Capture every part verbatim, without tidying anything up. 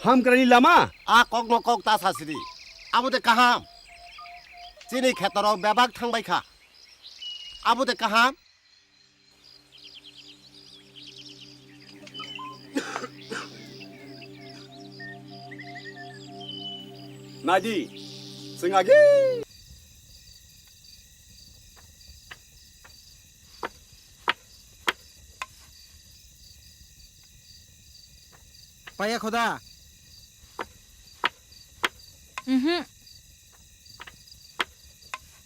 Hamkrani lama? A kokno kok ta sasidi. Abo de kaham. Chini khetorok bebak thangbai kha. Abo de kaham. Naidi, chwng agi. Paya khoda. Mhm.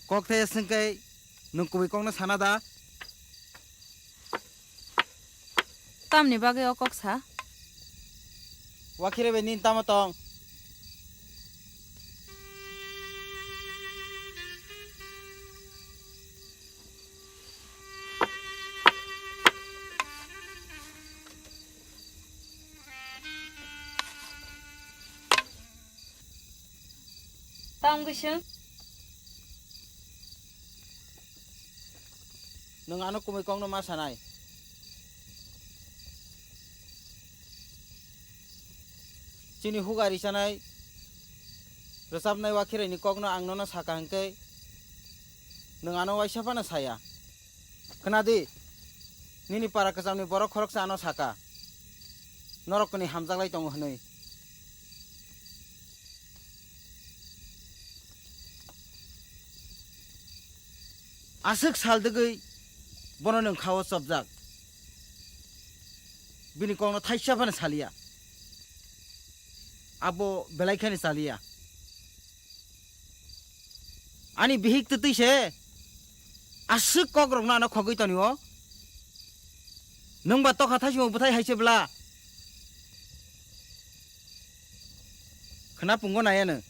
Kok the sengkai nwng kubui kokno sana da? Tamni bagwi o kok sa? Wakhire bai nini tamo tong? Tamo gwising? Nwng ano kumui kokno ma sanai? Chini huga richanai, rwchapnai wakhiraini kokno ang nono saka hwnkhe, nwng ano waisa phano saya. Khwnadi, nini para kwchamni borok khoroksa ano saka, norok kwnwi hamjaklai tongo hwnwi. Aswk sal dwgwi bono nwng kha-o chopjak. Bini kokno thaisa phano saliya. Abo belai kheno saliya. Ani bihik twtwi se aswk kokrokno ano khogwi tonio. Nwng ba tokha thaisimo bwthai hai se bwla. Khwna pungo nai ano.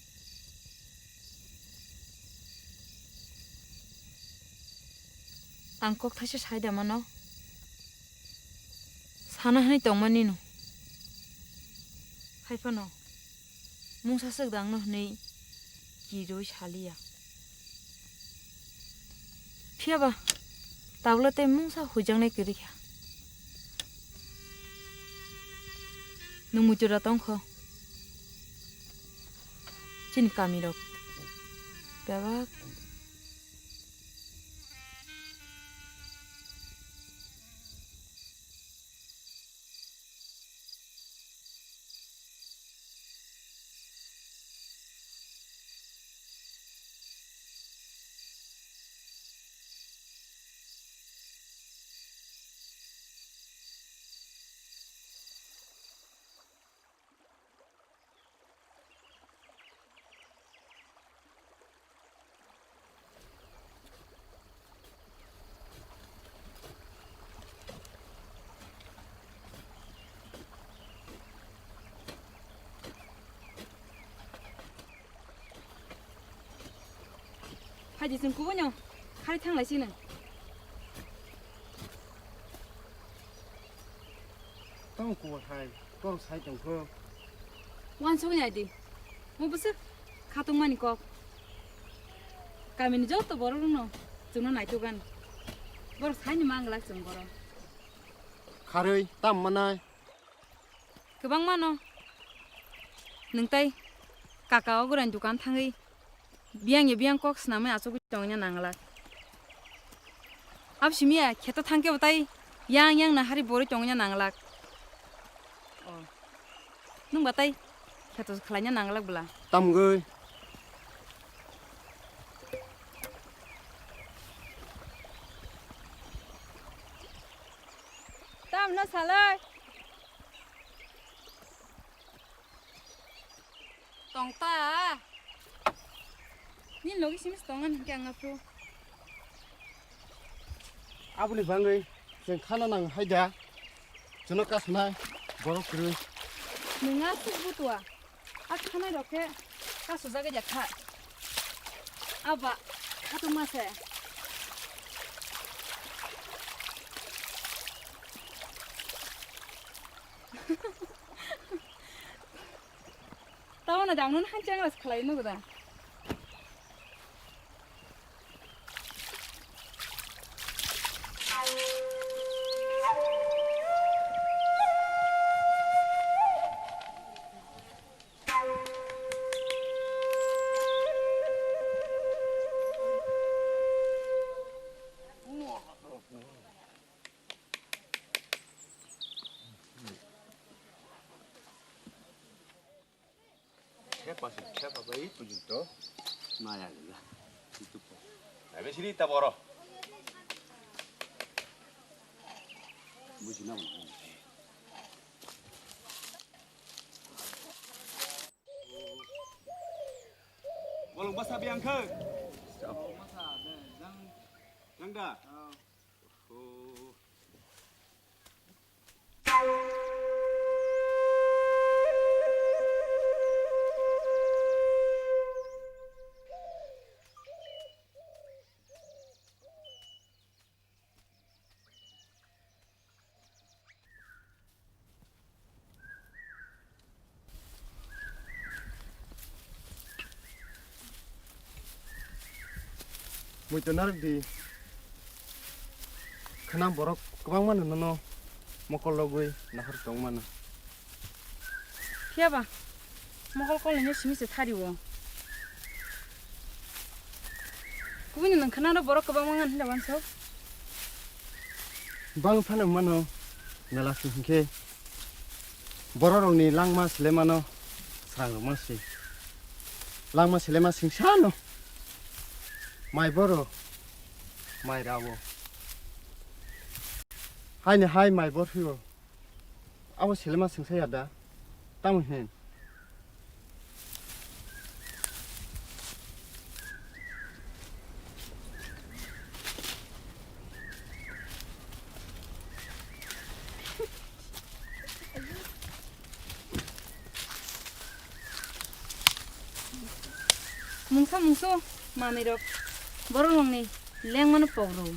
Ang kok thaisa sai da mano. Sana hwnwi tongmani no. Hai phano mungsa swk dangno hwnwi kirwi saliya. Phiya ba tabla tei mungsa huijaknai kwrwi kha. Nwng muitu da tong kho. Chini kami rok bebak. Phaidi chwng kubuino khari thang lai sino. Tamo kubur hai, kok sai tong kho. Wansugwi nai di. Mo bwswk khatungmani kok. Kamini joto borok rokno chwngno naitugani. Borok saini manglak chwng borok. Kharwi tam manai. Kwbangma no. Nwng tai kaka o gurani dukan thangwi biyang ya biyang kok swnamwi achugwi tongna nanglak. Abo simi ya kheto thangkhe bo tai yang yang na hari borwi tongna nanglak. O. Nwng ba tai kheto khlaina nanglak bwla. Tamgwi. Tamno salai. Tong ta. Ni logi simis tongan hingke ang apro. Aboni bangwi chwng khana nang hai da. Chwngno kasnai borok kwrwi. Nwng aswk butua. A khanai rok khe kasujagwi da kha. Aba khatungma se. Tamo na dangno hanchang las khlai nugo da. Pas khe ba bai pujung to maya lila. Itu po. Ebe sini ta boro. Bujina mo. Bolong basa biang khe. Bolong basa de jang. Jang da. Oh. Muitu narwk di. Khwnang borok kwbangma no nono mokol rogwi nahar tong mano. Phiya ba, mokol kolni simi se thari o. Kubui no nang khwnang borok kwbangma ngan hinda wanso. Bang phano mano nala sing hinkhe. Bororokni langma slemano srangrokma si. Langma slema singsano. Mai boro, mai rawo. Haini hai mai bor phio. Abo slema singsa ya da. Tamo hin. Mungsa mungsu manwi rok borok rokni lengmano pok rw.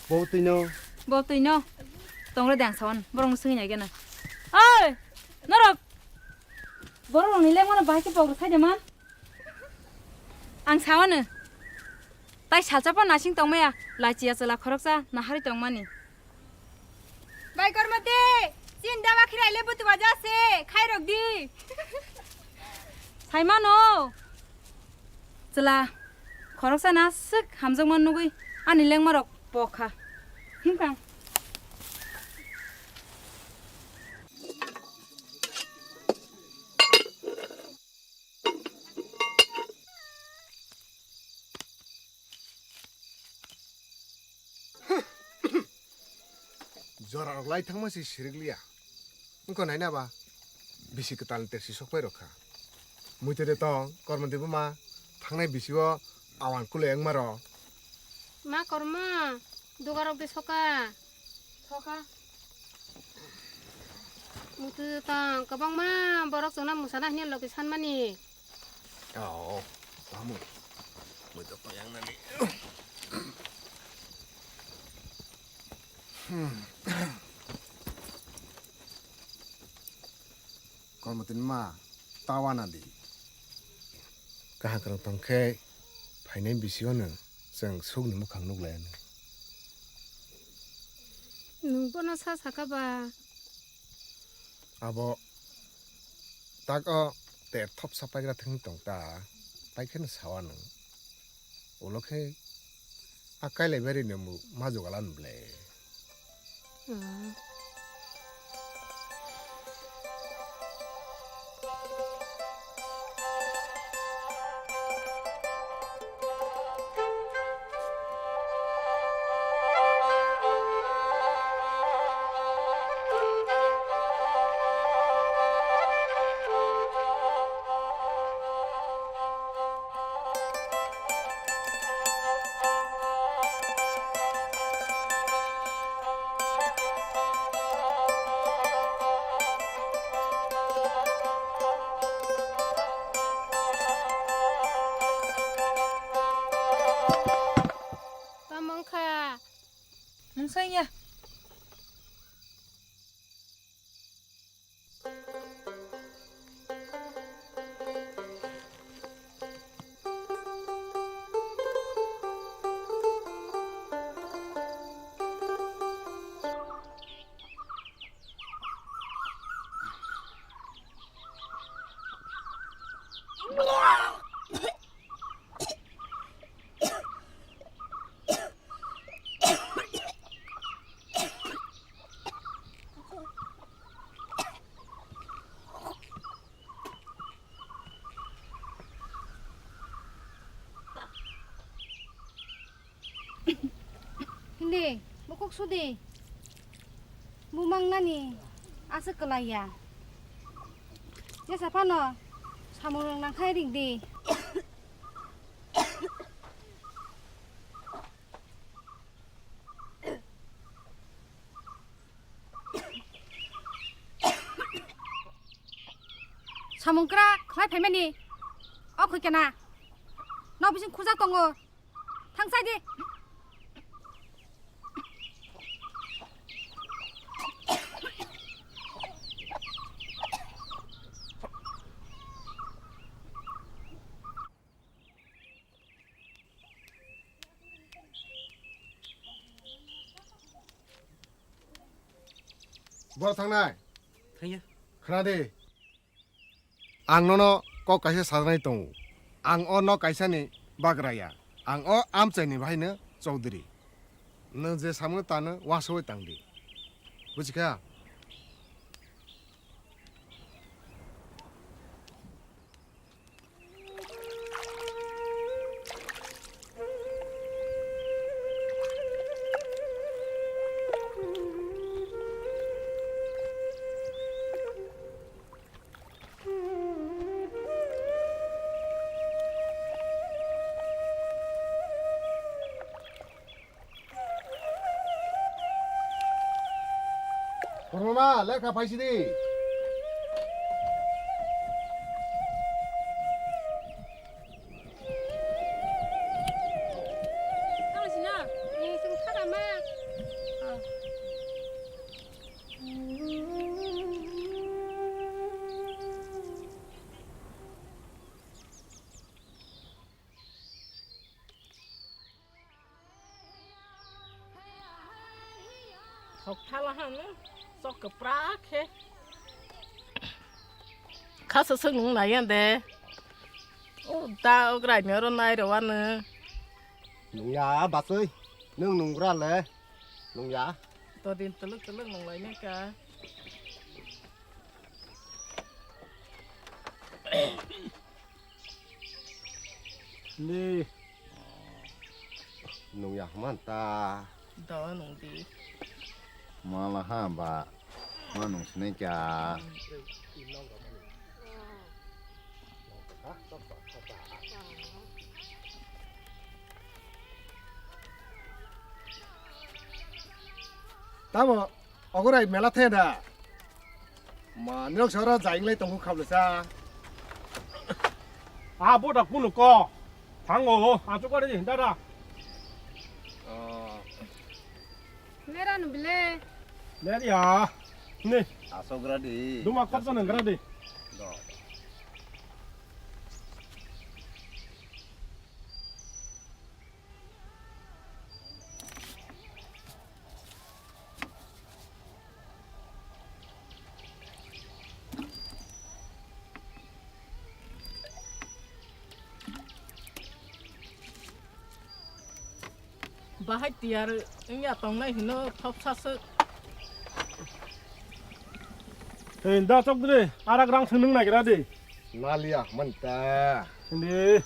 Bo twi no. Bo twi no. Tongre dang sawan borok no swngwi nai gana. Oi, norok borok rokni lengmano bahai khe pok rw sai de man. Ang sawano. Tai salsa pho nasing tongmaya, lachiya chwla khoroksa naharwi tongmani. Bai Kormoti, chin dawa khirai le butuba jase, khairok di. Saimano. Chwla khoroksa naswk hamjakma nugwi ani lengmarok pokha. Himkha. Jorarok lai thangma se sirik liya. Wngkha naina ba? Bisi kwtalni tersi sok phai rok kha. Muitu de tong, Kormoti buma thangnai bisi o awan kulai wngma rw. Ma Korma, dugarok de soka. Soka. Muitu tong, kwbangma borok chwngno mwsana hwnwi logi sanmani. Oh, tamo. Muitu tong yang nani. Hmm. Kormoti ni ma, tawa na di. Kaham kwrwng tong khe phainai bisi o nwng chwng sukni mukhang nuk lai anw. Nwng bono sa saka ba? Abo tak o ter thopsa paigra thwngwi tong ta, paikheno sawa nwng. Ulo khe a kailai bari nwng bo ma jugalan ble. Bukuk sudi. Bumang nani aswk kwlaiya. Jesa phano samung rok nangkhai ring di. Samung kwrak khlai phaimani. O khuikena. Nok bising khujak tongo. Thangsai di. Bo thangnai. Thangya. Khna di. Ang nono kok kaisa sajaknai tongo. Ang o nok kaisani bagraya. Ang o amchaini bahaino chowdhury. Nwng je samungno tano, uansugwi tang di. Buji kha? Kormama, lekha phaisidi. Thok thala hano, sok kwprak khe. Khasa swk nung nai ya de. O da o grai ni oro nai rw ano. Nung ya, basoi. Nung nung gra le. Nung ya. To din tuluk tuluk nung lai ne ka. Ni. Nung ya man ta. Dawa nung di. Mala ha ba. Ma nung sinai kya. Tamo, ogorai mela the da. Ma, nirok sora jainglai tongo khablesa. Ah, bo da kunu ko. Thango, achuk kare di, dada. Oh. Lera no bile. Ler ya. Ni. Aso gra di. Duma kop to nang gra di. Do. Bahai tiyar wngya tongnai hino thopsa swk. Hei, da chokdri, arak rang swngnung nagira di. Naliya, manta. Hindi.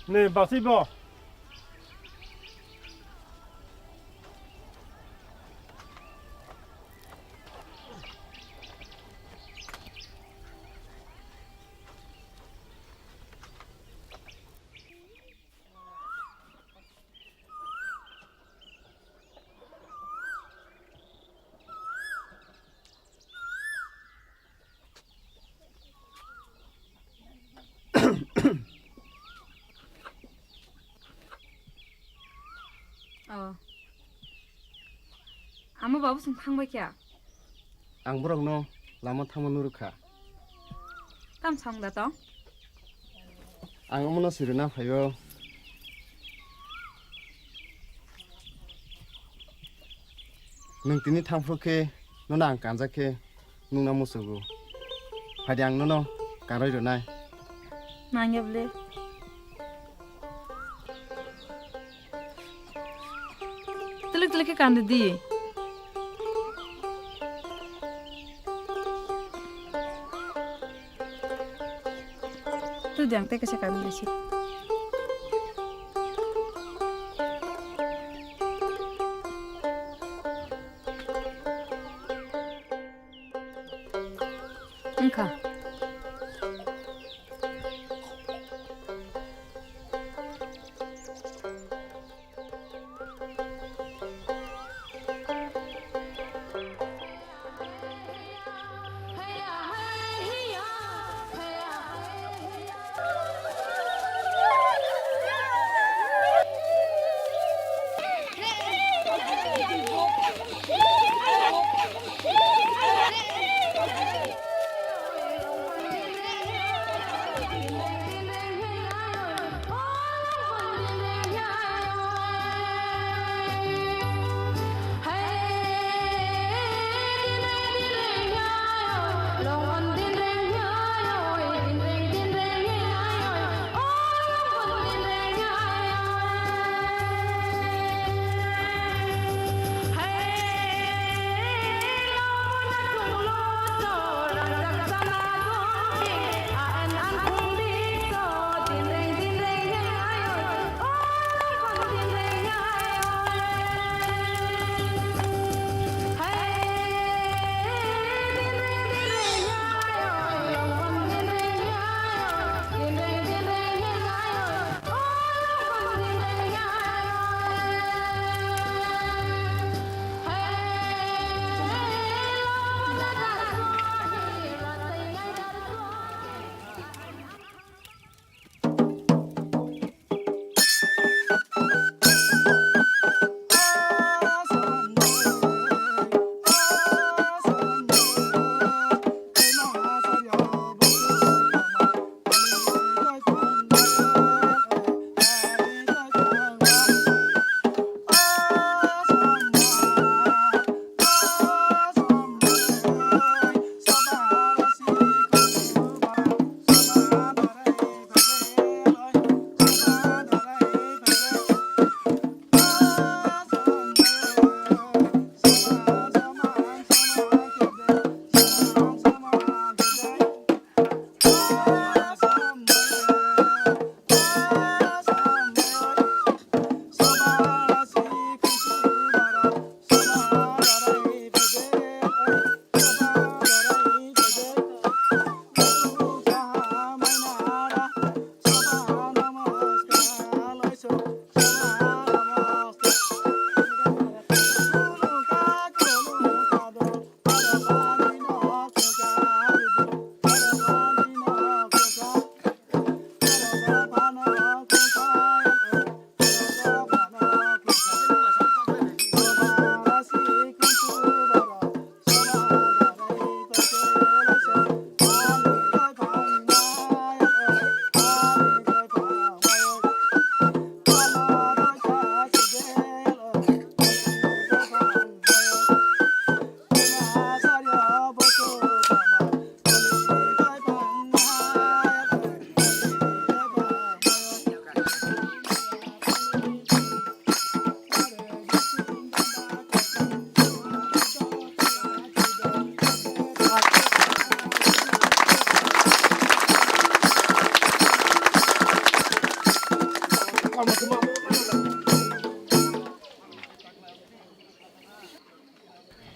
Ni, basi bo. Oh. Amo babu song thangbai kya? Ang borokno lama thangma nurukha. Tam song da tong? Ang omono sirina phaio. Nwng tini thangphru khe nono ang kanjak khe nungna musugo. Phaidi ang nono kanrwi rwnai. Nangya bwle. Telik telik khe kandi di. Tu diang tei kaisa kandi di si. Wngkha.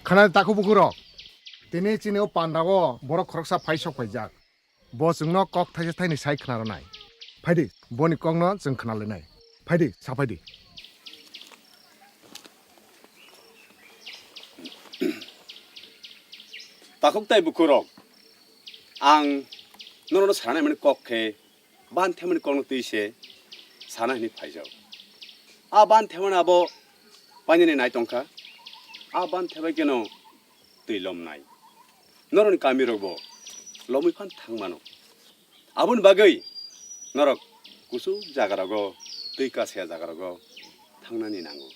Khana takhuk bukhuk rok, tini chini o panda o borok khoroksa phai sok phaijak. Bo chwngno kok thaisa thaini sai khna rwnai. Phaidi, boni kokno chwng khna lainai. Phaidi, sa phaidi. Takhuk tai bukhuk rok, ang norokno sana hwnmani kok khe ban themani kokno twi se sana hwnwi phaijak. A ban themani abo painani nai tongkha. A ban thebai kheno twi lomnai. Norokni kamirokbo lomwi phan thang mano. Aboni bagwi norok kuchuk jagarogo, twi kasya jagarogo thangnani nango.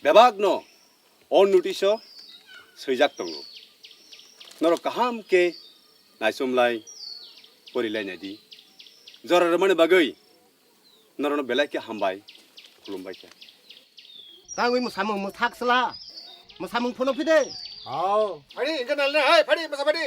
Bebakno o notice-o swijak tongo. Norok kaham khe naisomlai, porilai naidi. Jora rwmani bagwi norokno belai khe hambai, khulumbai kha. Tangwi mwsamung mwthak sla. Mwsamung phono phide. Hao. Phadi, engkhe nalne, hai, phadi, mwsa phadi.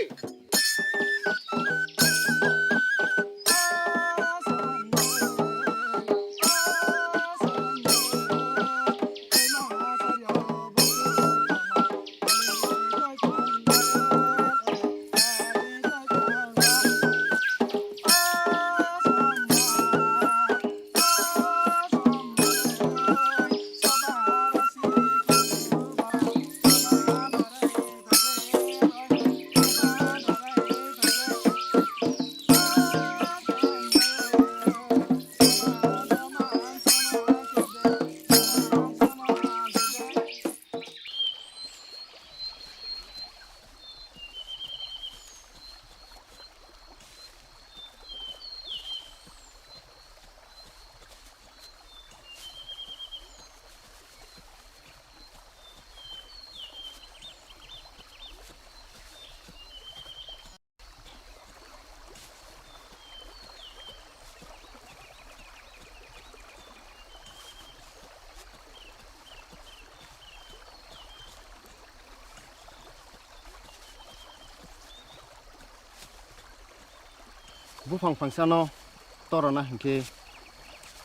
Buphang phangsano torona hinkhe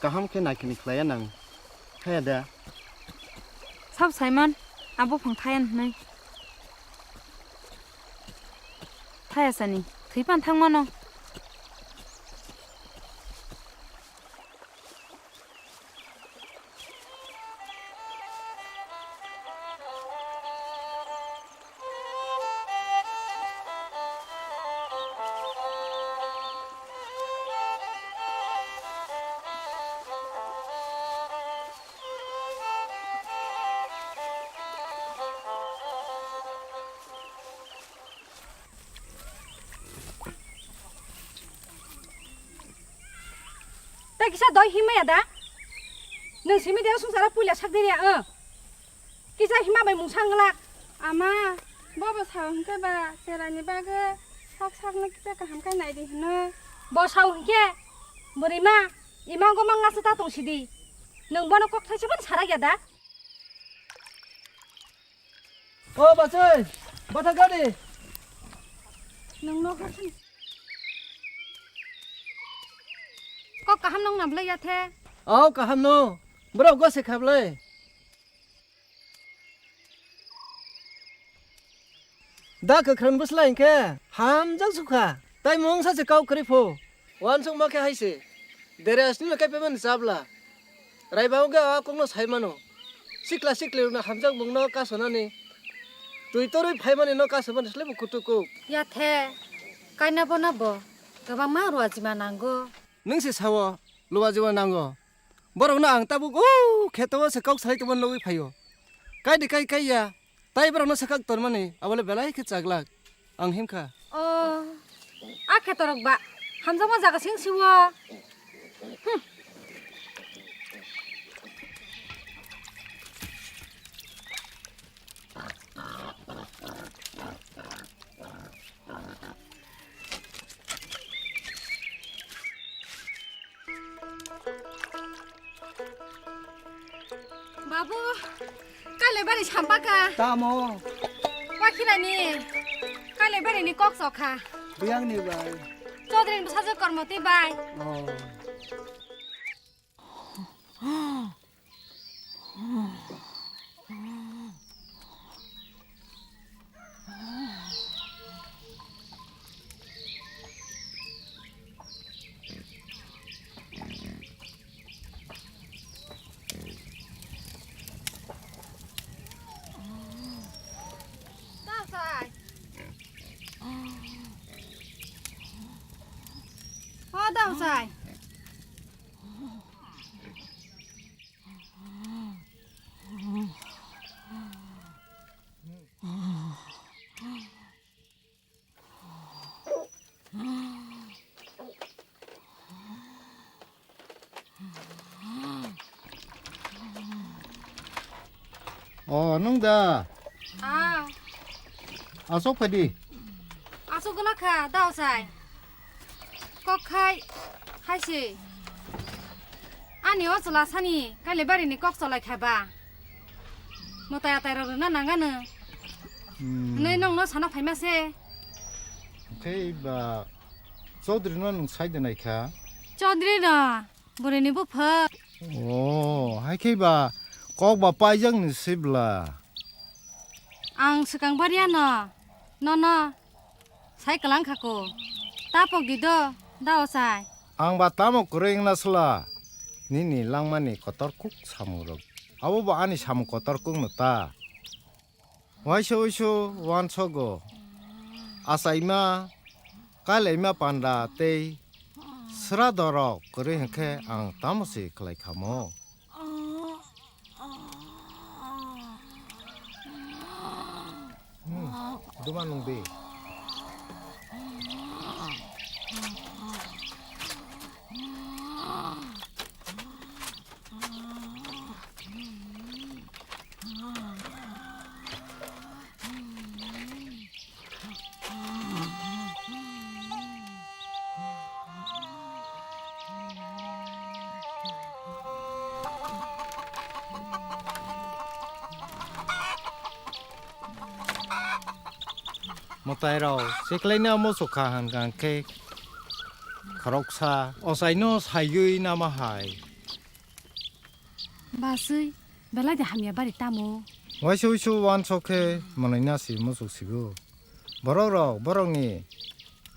kaham khe naikini khlaiya nang thaya da? Sab saiman, a buphang thaya hinwi. Thaya sani, thwi pan thangmano. Tei kisa doi himya da? Nwng simi de sungsara puila sak de ya, eh. Kisa hima bai mungsa nglak. Ama, bobo sao hinkhe ba, cherani bagwi sak sakno kisa kaham khe naidi hino. Bo sao hinkhe, bwrwi ma, ima go mangna se ta tong sidi. Nwng bono kok thaisa ban sarak ya da? O bachai, bwtha gadi. Nwng no hasan. Kok kaham nong na bwlai ya the? O kaham no. Borok go se kha bwlai. Da kwkhwrang bwsla hinkhe hamjak sukha, tai mungsa se kau kwrwi phu. Uansukma khe hai se, dere asni no kaipai mani chabla. Raiba wngkhe a kokno sai mano. Sikla sikli rokno hamjak mungno kasonani. Twi torwi phaimani no kasomani slai bo kutuk kuk. Ya the, kaina bono bo kwbangma ruajima nango. Nwng se sao, luajima nango. Borokno ang tabuk o kheto o se kok salai tongmani nugwi phaio. Kai de kai kai ya. Tai borokno swkak tormani, abole belai khe chaglak. Ang himkha. O, a khetorok ba hamjakma jaga sing siwo. Hmm. Babu, kailai bari sampaka. Tamo? Wakhirani kailai bari ni kok sokha. Biyang ni bai. Chaudhary ni bwsajwk Kormoti bai. Oh. O Dausai. O, nwng da? Ah. Aswk phai di. Aswk gwnang kha, Dausai. Kok khai, hai se. Ani o chwla sani kailai bari ni kok cholai kha ba. Mwtai atai rok rwna nang ano. Hmm. Hwnwi nwng no sana phaima se. Khe ba Chaudhary no nwng sai de nai kha? Chaudhary no, bwrwi ni buphang. O, hai khe ba kok ba paijak ni se bwla. Ang swkang bariya no, nono sai kwlang kha ko. Ta pok di do, Dausai. Ang ba tamo kwrwi wngna sla, nini langmani kotor kuk samung rok. Abo bo ani samung kotor kuk no ta. Waisa uisu uansogo, achaima, kailaima panda tei sradorok kwrwi hwnkhe ang tamo se khlai khamo? Hmm, duma nung di. Mwtai rok, siklaino muchuk kha hwnkha khe, khoroksa ochaino saiwi nama hai. Baswi, belai de hamya bari tamo. Waisa uisu wansok khe mwnaina si muchuk sigo. Borok rok borokni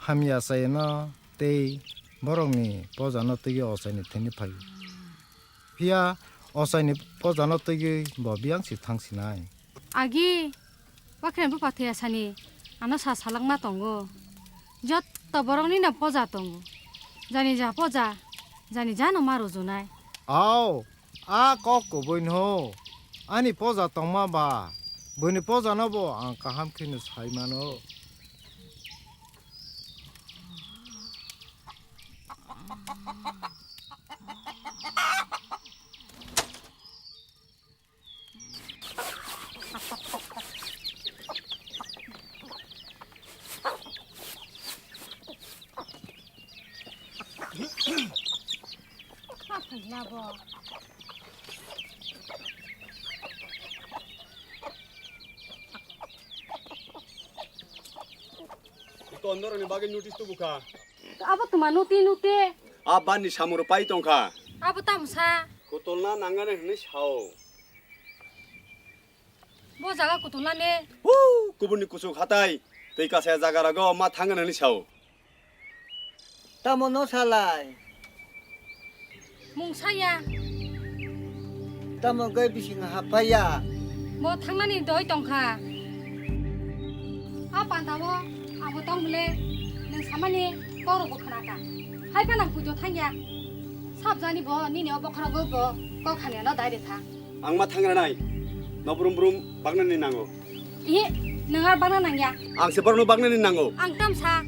hamya chayano tei borokni pojano twiwi ochaini thani phaio. Phiya ochaini pojano twiwi bo biyang si thang sinai. Agi, Wakhrani bupha thwiya sani ano sa salakma tongo. Jotto borokni no poja tongo. Jani ja poja, jani ja no ma rujunai. Ao, a kok kubui no. Ani poja tongma ba, buini poja no bo ang kaham khe no sai mano. Tonnoroni bagwi notice tubu kha. Abo tuma nuti nuti. A banni samung rok pai tong kha. Abo tamo sa. Kotolna nangani hwnwi sao. Bo jaga kotolna ne. Huu, kubunni kuchuk hatai. Tei kasaya jaga rogo ma thangani hwnwi sao. Tamo no salai. Mung saya. Tamo gai bising haphaya. Bo thangnani doi tongkha. A panda o abo tong bole nwng samani kok rokbo khnaka. Hai phano ang puito thangya. Sabjani bo nini o bokhorogo bo kok hamya no dai de tha. Ang ma thangra nai. No brum brum bagnani nango. Ihi, nwng ar bagna nangya. Ang se borokno bagnani nango. Ang tamsa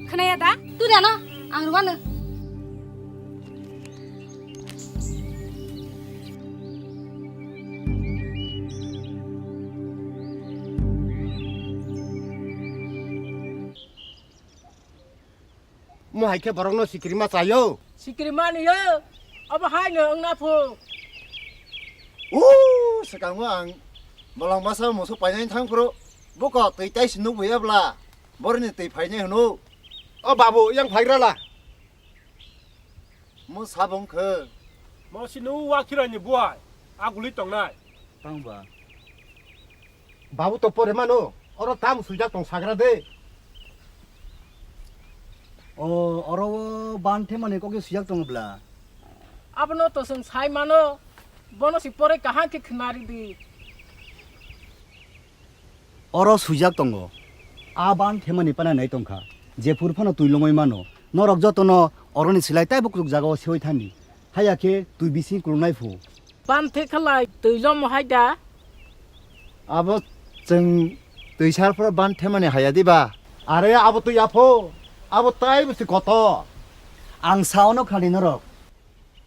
khnaya da? Turi ano, ang rwano. Mo hai khe borokno sikirima chaio. Sikirima niyo, abo hai no wngna phu. Uuu, swkango ang bolong masa musu painai thang phuru, buko twi taisi nukbuya bla, boroni twi phainai hwno. O babu, yang phaigra la? Mo sabong khe. Mo si nu wa khirani buai, a guli tongnai. Tang ba. Babu to pore mano, oro tam swijak tong sagra de. O, oro o ban themani kokni swijak tongo bla. Abono to chwng sai mano, bono si pore kaham khe khwnari di. Oro swijak tongo, a ban themani pana nai tongkha, jephuru phano twi lomoi mano, norok jotono oroni silai taibo kuchuk jagao seui thani, haiya khe twi bising kulungnai phu. Ban the khalai twi lomo hai da? Abo chwng twi sar phoro ban themani haya diba? Are abo twi yapho, abo tai bwsi kotor. Ang sao no khani norok.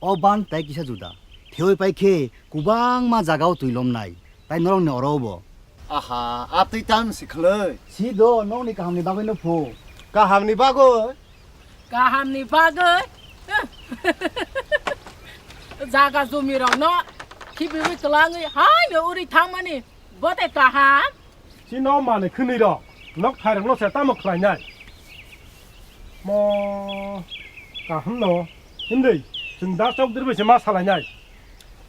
O ban tai kisa juda. Theoi pai khe kubangma jagao twi lomnai. Tai norokni oro bo. Aha, a twi tam si khlai. Si do, nokni kahamni bagwi no phu. Kahamni bagwi? Kahamni bagwi? Jaga jumi rokno khibiwi twlangwi haino uri thangmani bote kaham? Chino manwi khwnwi rok nok thairokno se tamo khlainai? Mo kaham no himdi chwng da chokdrwi se ma salainai.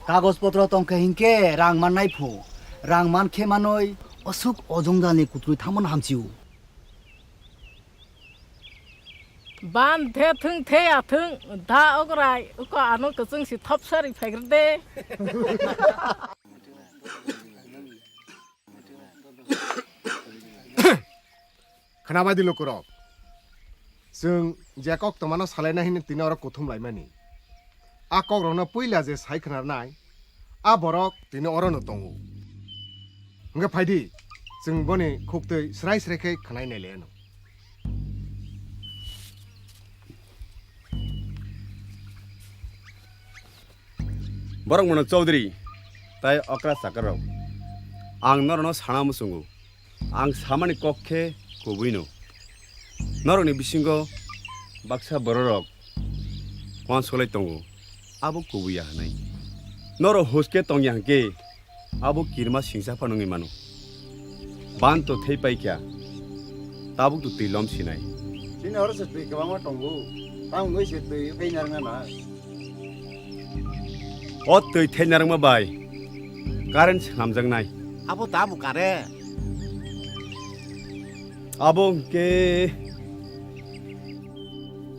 Kagoj potro tongkhe hinkhe rang mannai phu, rang mankhe manwi osuk ojongjalni kutrwi thangmano hamsio. Ban the thung the ya thung da ograi uko ano kwchwng si thop sari phaigrde. Khnabai di lukurok. Chwng je kok tongmano salaina hini tini oro kuthum laimani. A kokrokno puila je sai khnarnai, a borok tini orono tongo. Hwnkhe phaidi, chwng boni khuktwi srai srai khe khnai nailaiano. Borok mano Chaudhary tai okra chakarrok, ang norokno sana muchungo. Ang samani kok khe kubui no. Norokni bisingo baksa bororok uansuklai tongo, abo kubui ya hwnwi. Norok hus khe tong ya hwnkhe, abo kirima singsa phano wngwi mano. Ban to thei pai kha, tabuk to twi lom sinai. Oro se twi kwbangma tongo. Tamo wngwi se twi thai narwkna na. O twi thai narwkma bai current swnamjaknai. Abo tamo current? Abo hwnkhe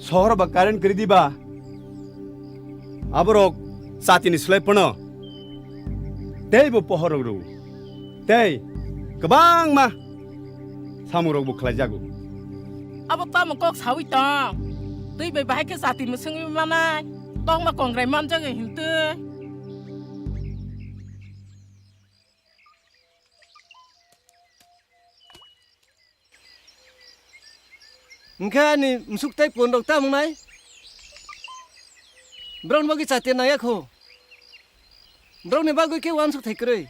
sohor ba current kwrwi diba? Aborok chatini slai phano teibo pohorok rw. Tei kwbangma samungrokbo khlaijago. Abo tamo kok saui tong? Twi bai bahai khe chati mwswngwi manai, tongma kongrai manjagwi hintwi. Hwnkhe ani musuk tei pon rok tamo wngnai? Borokni bagwi chati nangya kho. Borokni bagwi khe uansuk thai kwrwi.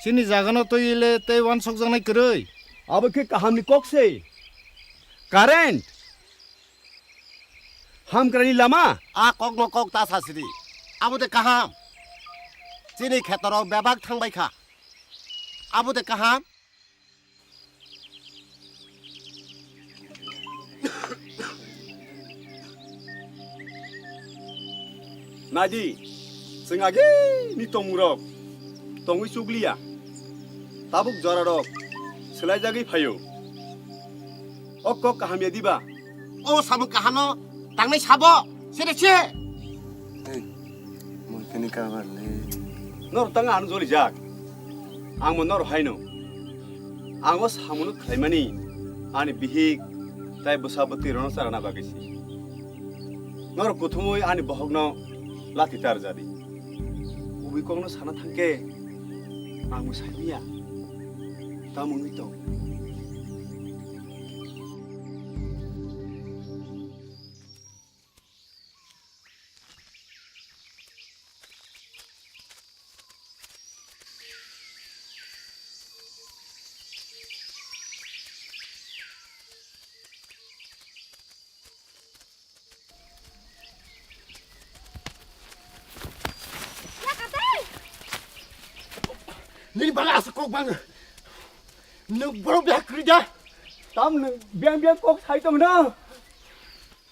Chini jagano twi le tei uansukjaknai kwrwi. Abo khe kahamni kok se. Current. Hamkrani lama. A kokno kok ta sasidi. Abo de kaham. Chini khetorok bebak thangbai kha. Abo de kaham. Naidi, chwng agini tongmungrok tongwi chukliya, tabuk jorarok swlaijagwi phaio. O kok kaham ya diba? O samung kahano tangnai sabo, sere se. Hey, mui kini kabar le. Nor tang ano jolijak. Ang mo nor haino. Ang o samuno khlaimani ani bihik tai bwsa bwtwi rono charana bagwi se. Nor kuthumui ani bohokno lati tar jadi. Ubui kokno sana thangke ang mo saimiya. Tamo wngwi tong. Nini bagwi aswk kok bang. Nwng borok bihak kwrwi da? Tam nwng biyang biyang kok sai tong no.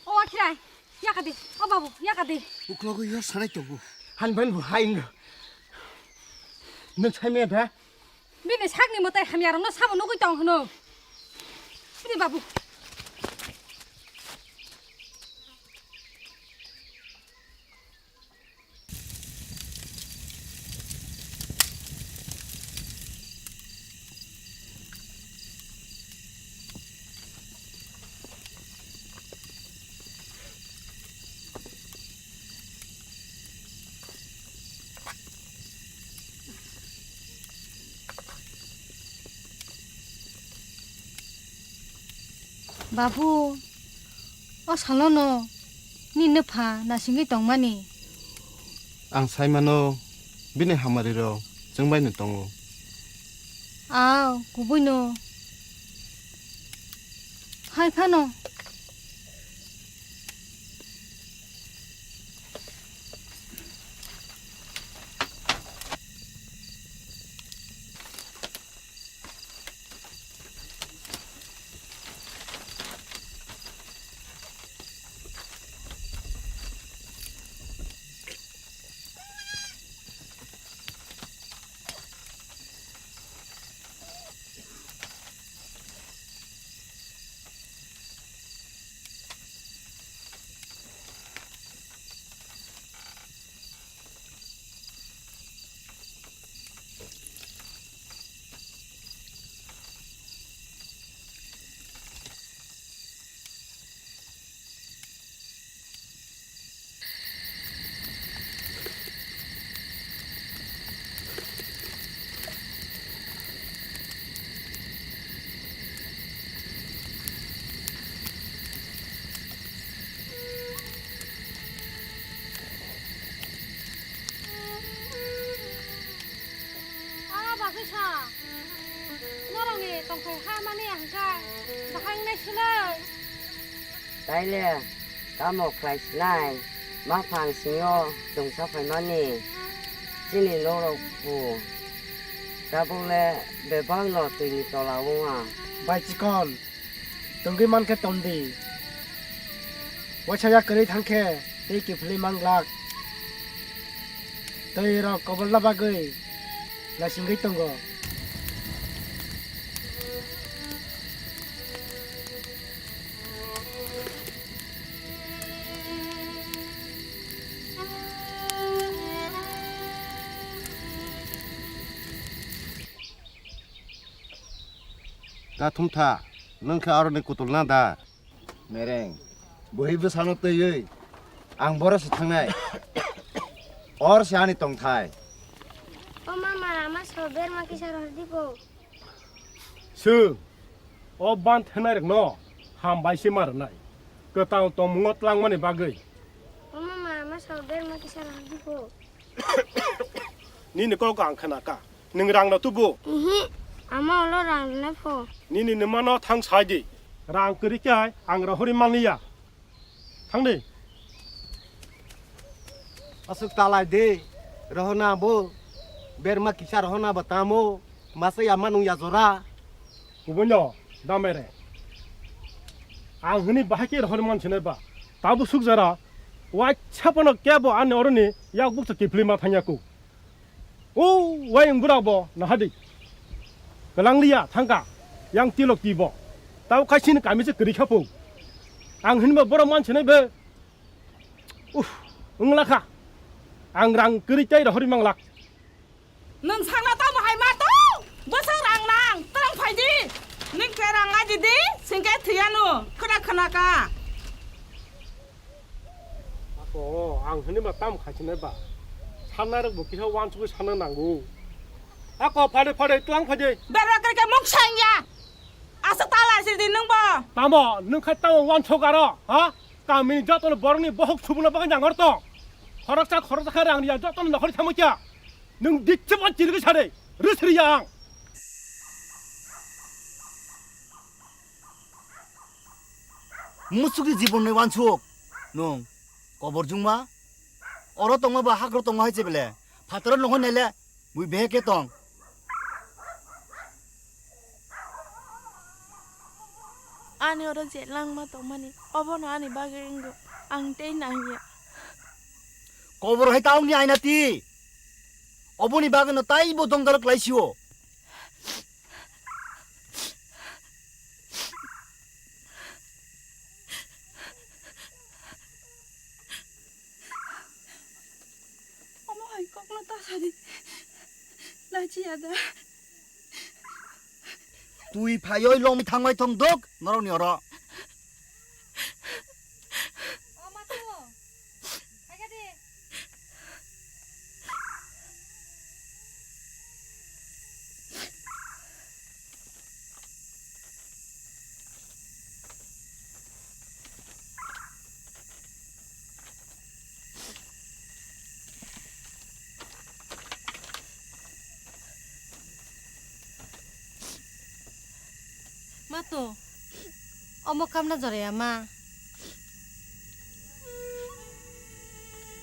O Akhirai, yaka di. O babu, yaka di. Uklogo yo sanai tongo. Han ban bu hai wngno. Nwng sai maya da? Bini sakni mwtai hamya rokno sabo nugwi tong hwno. Bini babu. Babu, o salono nini nwpha nasingwi tongmani? Ang sai mano, bini hamari rok chwng bai no tongo. Aw, kubui no. Hai phano. Oro bagwi sa, norokni tongthai ha mani ang kha bahai wngnai swlai. Taile tamo khlai sinai, maphang singo chwngsa phaimani chini norok bu tabukle bebakno twini tola wngya. Bai chikon, Tongwi mankhe tongdi. Waisa yak kwrwi thangkhe tei kiphilwi manglak. Tei rok kobolna bagwi naisingwi tongo. Ta thumtha, nwng khe aroni kutulna da? Mereng, bwhwi bwsano twiwi ang boro se thangnai. Or se ani tongthai. O mama, ama so berma kisa rwdi bo. Swng, o ban thenai rokno hambai se ma rwnai. Kwtal tongmungo tlangmani bagwi. O mama, ama so berma kisa rwdi bo. Nini kok ang khna kha. Nwng rang no tubu? Ihi, ama ulo rang rwnai pho. Nini nwmano thang sai di. Rang kwrwi khe ang rohorwi manliya. Thang di. Aswk talai di. Rohorna bo. Berma kisa rohorna bo tamo. Masa ya manung ya jora. Kubunyo, damere. Ang hini bahai khe rohorwi mansinai ba. Tabu suk jara. Waisa phano kebo ani oroni yak bukcha kiphilwi ma thangya ku. O, wai wng bwrabo nahadi. Kwlangliya thangka, yang tilok tibo. Tao kaisini kami se kwrwi kha pung. Ang hinba borok mansinai be. Uf, wng lakha. Ang rang kwrwi tei rohorwi manglak. Nwng sakna tamo hai ma to? Bwswk rang nang, twrwng phai di. Nwng khe rang nai di di, singkhe thwiya no. Khwna khwna ka. Ako, ang hwnwi ma tamo khaisinai ba? Sannairok bo kisa uansugwi sanna nango. Ako, phade phade twlang phai di. Berma kwrwi khe mung sang ya. Aswk ta lai sidi nwng bo. Tamo, nwng khai tamo uansuk aro, ha? Kamini jotono borokni bohok subuna bagwi nangor tong. Khoroksa khoroksa khe rang riya jotono nokhorwi thangma kya. Nwng dichebo chirigwi sade, rwsriya ang. Musukni jibonni uansuk nwng kobor jungma, oro tongma ba hakro tongma hai chebele, phataro nohoi naile, bui beheke tong. Ani oro je langma tongmani, obono ani bagwi wngkha, ang tei nangya. Kobor hai ta wngni aina ti. Oboni bagwino taibo dongdalok laisio. Omo hai kokno ta sadi. Lachiya da. Twi phaioi lom thangbai thong dok norokni oro. Ma to, omo kamna joraya ma.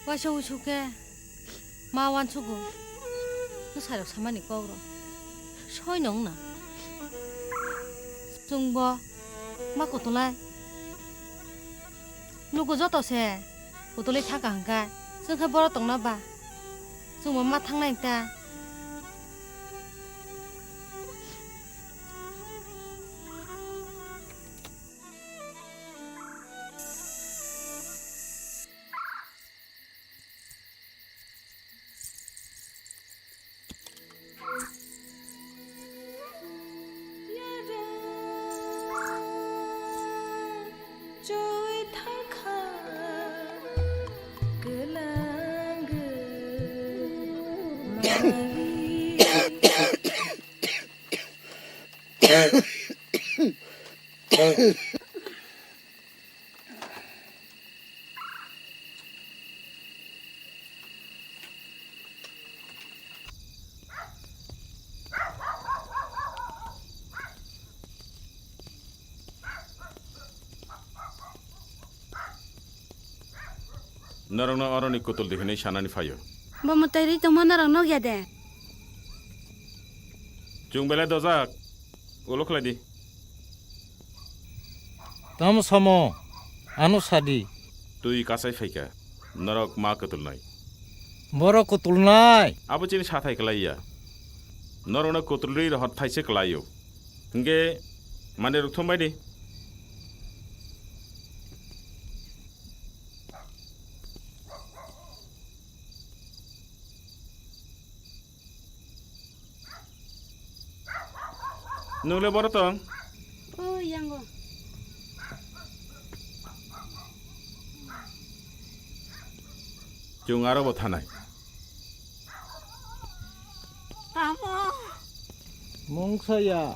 Waisa uisu khe ma uansugo. Bwsarok samani kok rok soi no wngna. Chwngbo ma kutulai. Luku joto se kutulwi thangkha hwnkhe chwng khe boro tongna ba? Chwngbo ma thangnai ta. Norokno oroni kutul di hwnwi sanani phaio. Bo mwtai rwi tongma norok nukya de? Chwng belai dojak, ulo khlai di. Tamo samo, ano sadi. Twi kasai phaikha, norok ma kwtulnai. Borok kwtulnai. Abo chini sathai kwlaiya. Norokno kwtulwi rohor thaise kwlaio. Hwnkhe manwi rok thumbai di. Nung le boro tong? O, yango. Chwng aro bo thanai. Tamo. Mungsa ya.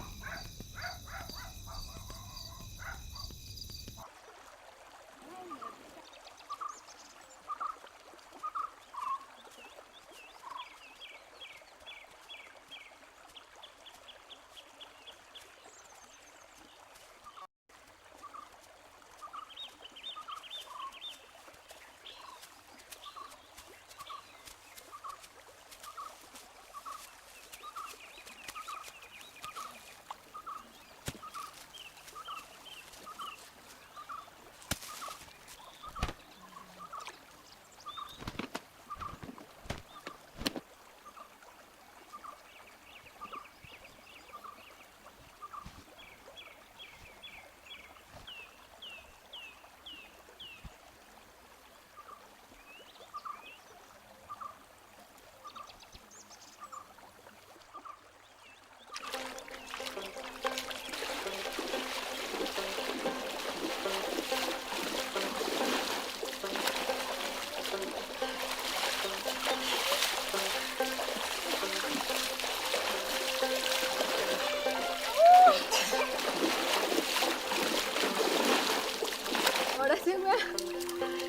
Ora sima,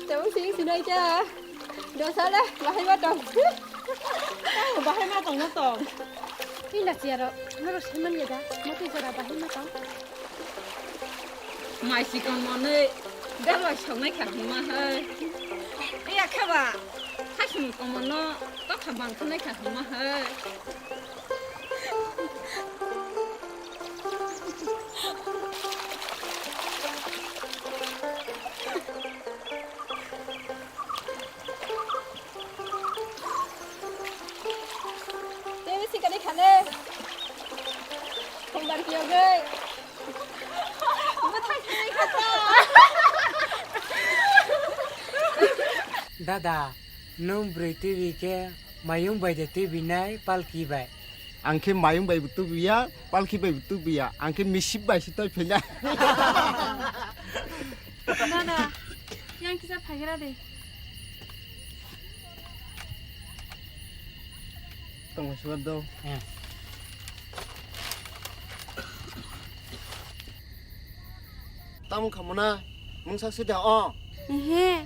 tamo sing sinai cha. Dosa le, bahai ma tong. Tamo bahai ma tong na tong. Hei la siaro, noro seman ya da, mati jora bahai ma tong. Mai sikon monoi, daba songnai kha huma hai. Iya kha ba, khasum komono, tokha bang khunai kha huma hai. Tei bisi kani khane. Khumbar kiyogwi. Bwthai sinai kha ta. Dada, nwng bwrwi twibi khe mayung bai de twibinai palki bai? Ang khe mayung bai bo tubiya, palki bai bo tubiya. Ang khe misip bai se toi phainai. Dada, yang kisa phagira de. Tongma suwar do. Eh. Tamo khamuna, mungsa sida o. Ehe,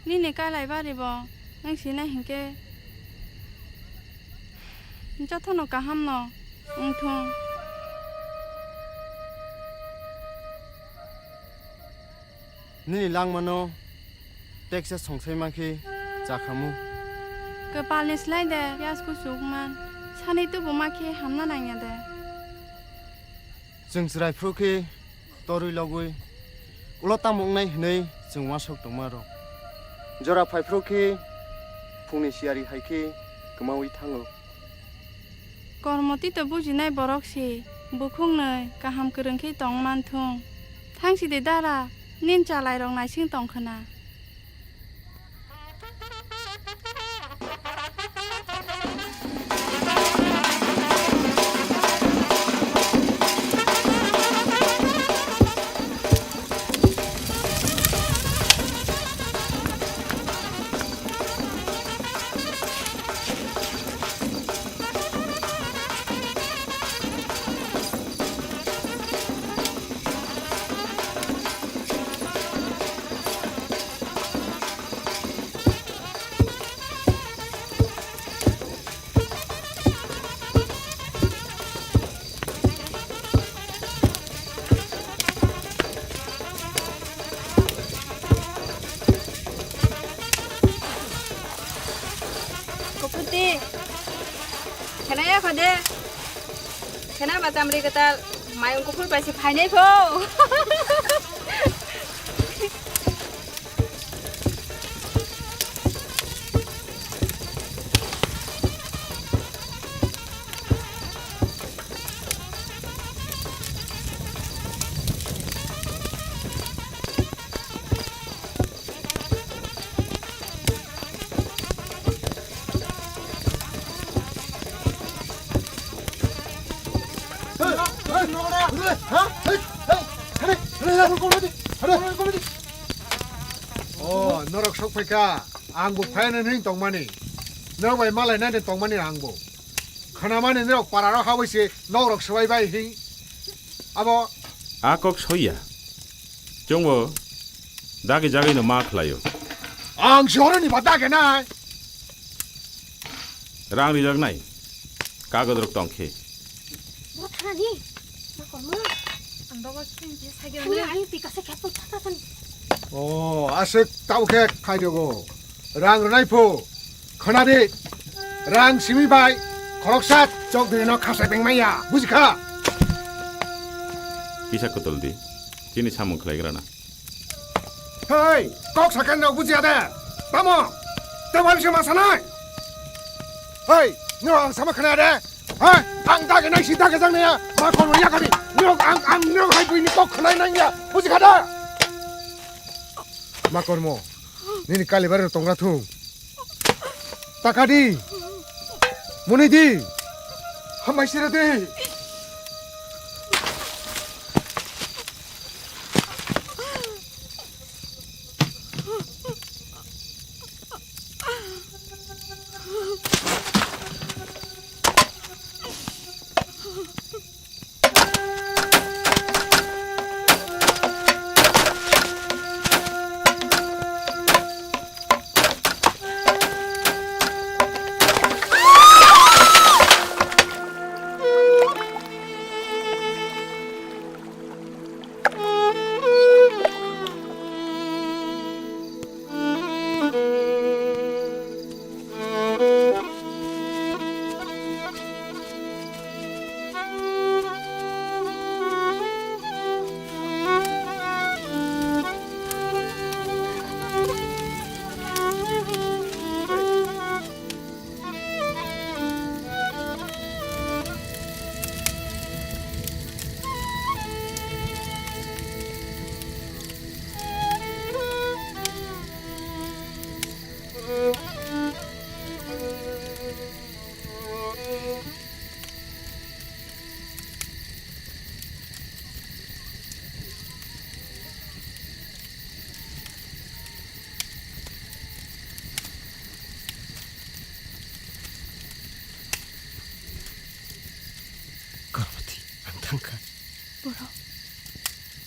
nini kalai bari bo, nang sinai hinkhe. Jotono kaham no, wngthung. Nini langmano teksa songsai mankhe chakhamu. Kwpalni slai de piyaj kuchuk man. Sani tubu makhe hamna nangya de. Chwng chwrai phuru khe torwi logwi ulo tamo wngnai hwnwi chwng uansuk tongma rw. Jora phai phuru khe phungni siyari hai khe kwmawi thango. Kormo tito bujinai borok se, bukhuknwi kaham kwrwng khe tong manthung. Thangsi de dara, nini chalairok naising tong khwna. Kuputi. Khena ya khode. Khena ba chamri kwtal. Mayung kuphur bai se phainai pho. Ha? Hei, hei, hare, hare, hare, hare, hare, hare. Oh, norok sok phaikha. Ang bo phaina ning tongmani. Norok bai malai nai tongmani ang bo. Khanamani norok pararo habai se norok swbai bai hi. Abo. A kok soya. Chwngbo dagi jagwi no ma khlaio. Ang si horoni ba dagi nai. Rang rijak nai. Kagod rok tong khe. Bo thanani. Ma kormo. Ang dogo khe khe sai Thani gana. Ayo pika se khe poi thata thani. Oh, aswk tau khe khai dogo. Rang rwnai pho. Khna di. Rang simi bai. Khoroksa chok dini no khasai beng maya. Buji kha. Kisa kotol di. Chini samung khlai grana. Hei, kok sakhe no bujiya de. Tamo? Tamo se ma sanai? Hei, no ang sama khna de. Hei, ang dage nai si dage jang naya. Ma kon ya kani. No ang ang no hai buini kok khnai nang ya. Buji kha da? Ma kormo. Nini kali bare tongra thung. Takadi. Munidi. Hamai sira de. Kormoti, ang thangkha. Borok.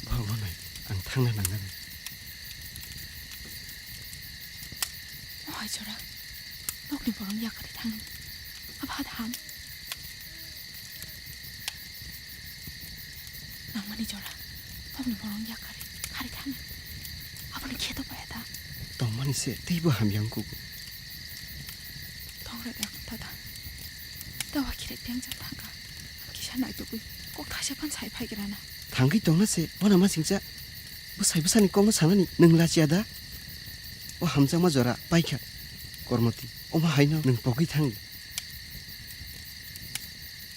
Borok no nai, ang thangna nangani. Mohai jora, nokni borok yakarwi thangni. Abo hada ham. Nangmani jora, nokni borok yakarwi kharwi thangni. Aboni kheto paya da. Tongmani se teibo hamya wngkugo. Tongra da kota da. Dawa khirek teng jang thangkha. Kisa naitugwi kok thaisa phan sai phai grana. Thangwi tongna se, wana ma singcha. Bwsai bwsani kokno sanani nwng lachiya da? O hamjakma jora paikha, Kormoti. Omo haino nwng pogwi thangdi.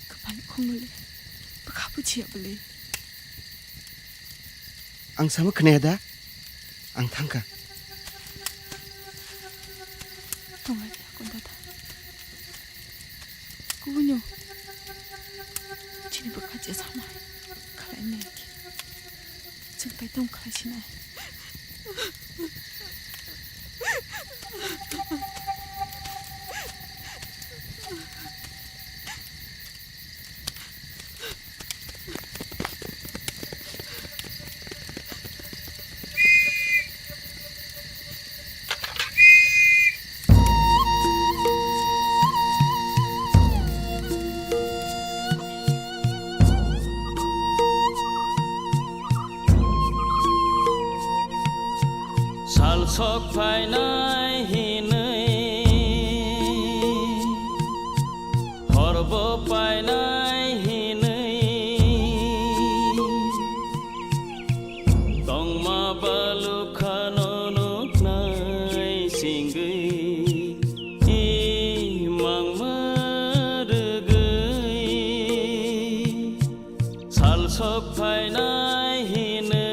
Kwpani khongno le bwkha bujiya bwle. Ang sama khwnaya da? Ang thangkha. Tonglai de, Kondata. Kubunyo. Chini bwkha je sama. Khalai ne ki. Chwng tai tong khalai sinai. Sal sok phainai hinwi, horbo painai hinwi, tongma balukhano nuknai singwi, i mangma rwgwi, sal sok phainai hinwi.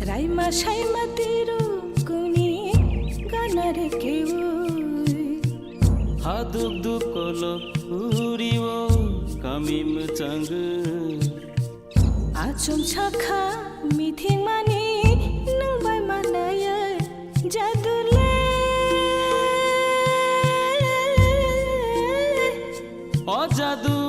Raima saima tiru kuni ganare keui. Haduk duk kolo uriwo kami mwchangwi. Achum sakha mithing mani nang bai manaya jadu le. O jadu.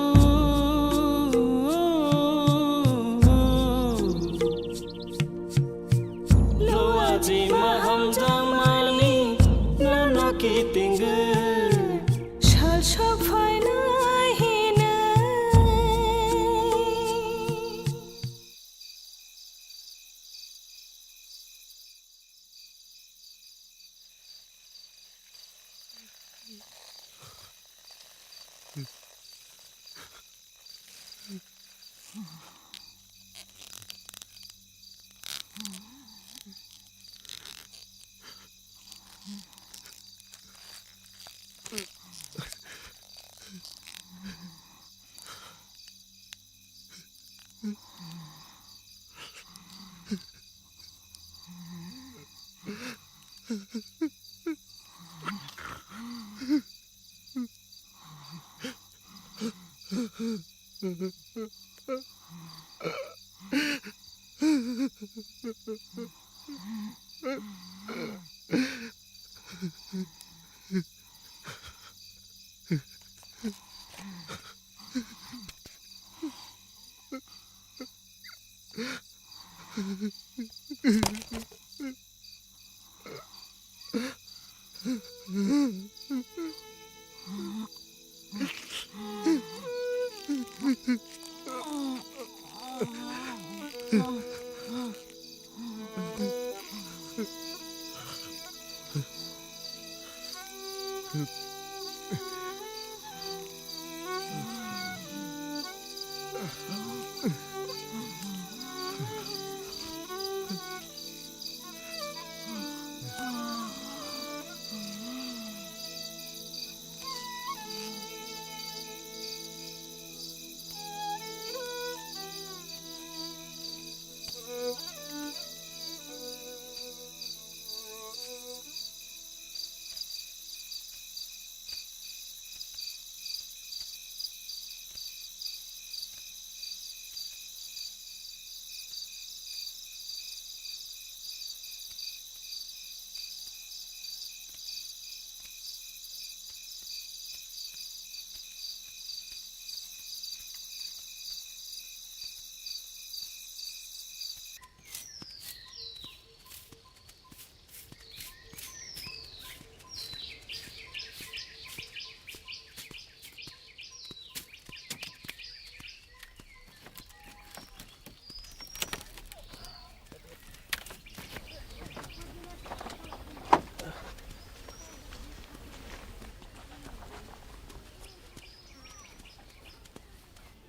Luaji maham jamani nono kitingwi. Sal sok phaina hinwi.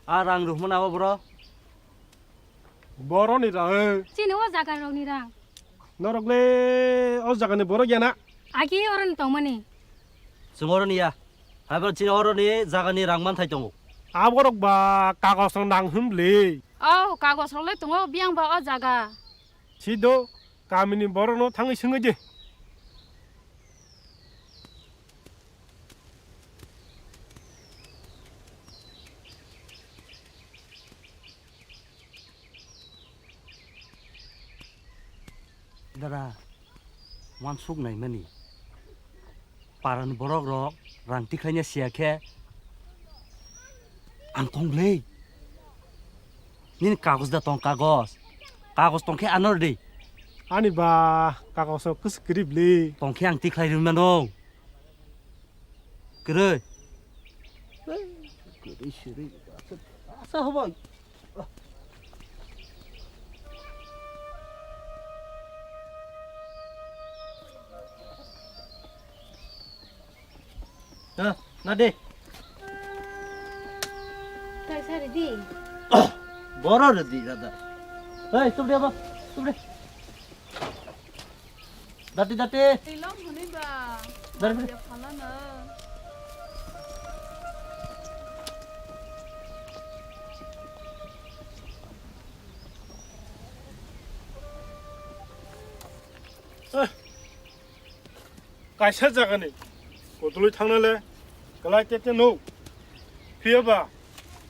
A rang rwmani abo boro? Boroni rang, eh. Chini o jaga rokni rang. Norok le o jagani borok ya na? Agi oroni tongmani. Chwng oroni ya. Haibo chini oroni jagani rang manthai tongo. A borok ba kagos rok nang hwn le. O kagos rok le tongo biyang ba o jaga. Sido kamini borokno thangwi swngwi di. Dara, wansuk naimani. Parani borok rok rang tikhlaina siya khe ang tong le. Nini kagoj da tong kagoj. Kagoj tong khe ano rw di. Ani ba kagoj rok kwswk kwrwi le. Tong khe ang tikhlai rw mano. Kwrwi. Kwrwi siri. Asa, asa hobai. Ha, na de. Kaisa rw di. Boro rw di, dada. Hei, tubde abo, tubde. Dati, dati. Tei long hwnwi ba. Dati, dati. Ya phalano. Eh, kaisa jagani kutulwi thangnale kwlai tete nuk. Phiyaba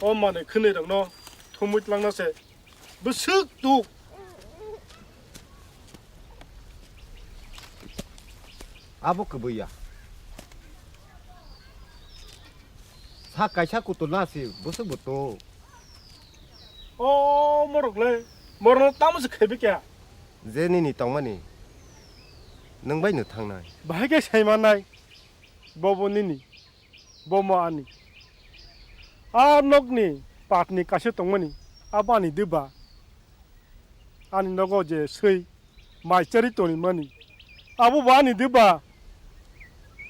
o manwi khwnwi rokno thumwi tlangna se bwswk tuk. Abo kwbwi ya. Sa kaisa kutul na si bwswk bo tuk. O morok le, morno tamo se khebi kya? Je nini tongmani, nwng bai no thangnai. Bahai khe sai manai, bobo nini, bomo ani. A nokni patni kaisa tongmani, abo ani diba. Ani nogo je swi, mai chari toni mani. Abo bo ani diba?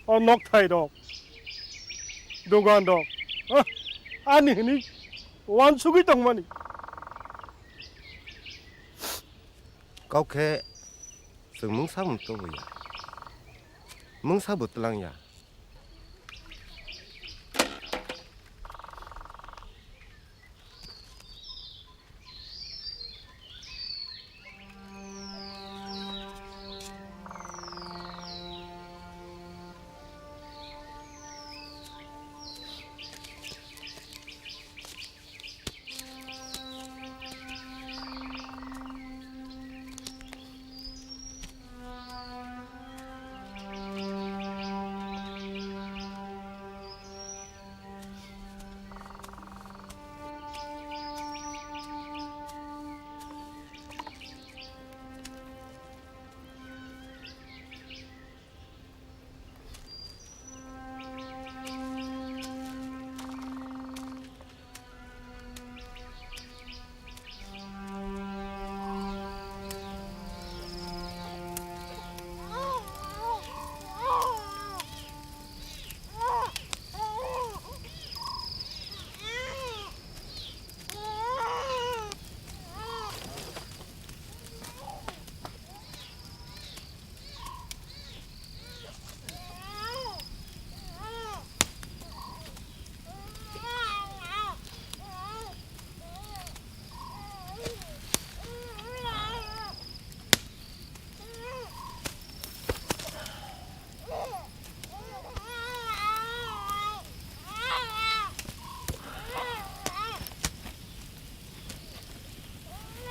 O nokthai rok, dogan rok, ah, ani hini wansugwi tongmani. Kok khe chwng mungsa bo tubu ya, mungsa bo twlang ya.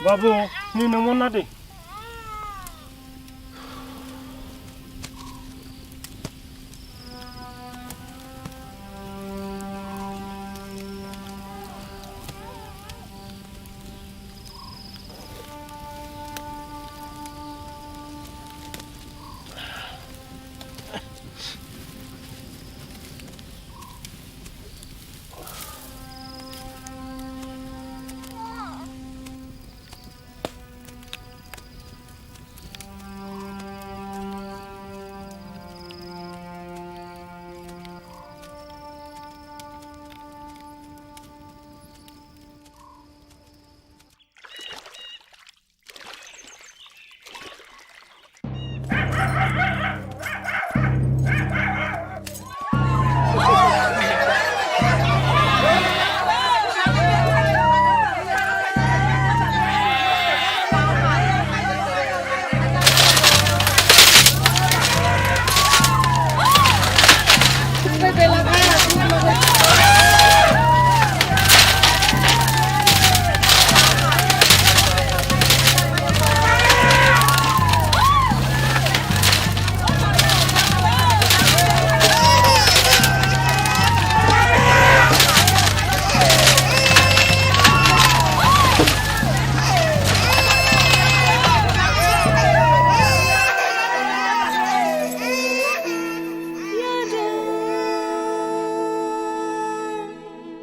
Babu, ni nungmo na di.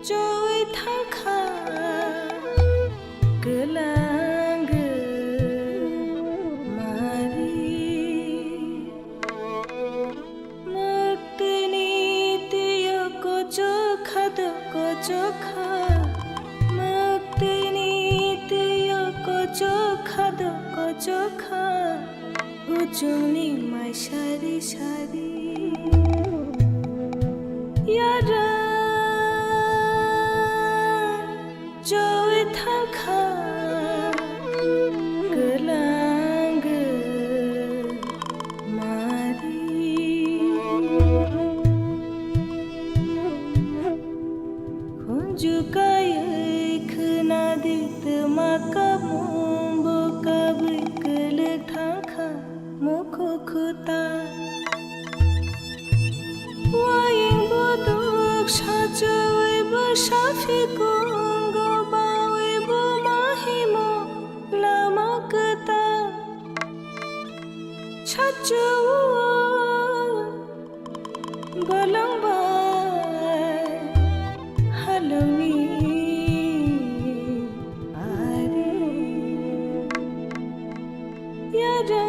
Choi thangkha kwlangwi mari. Mwktwini twiyo kochokha do kochokha. Mwktwini twiyo kochokha do kochokha. Kuchukni mai sari sari. Yara choi thangkha kwlangwi. Sachuo bolong bai halongni ari yara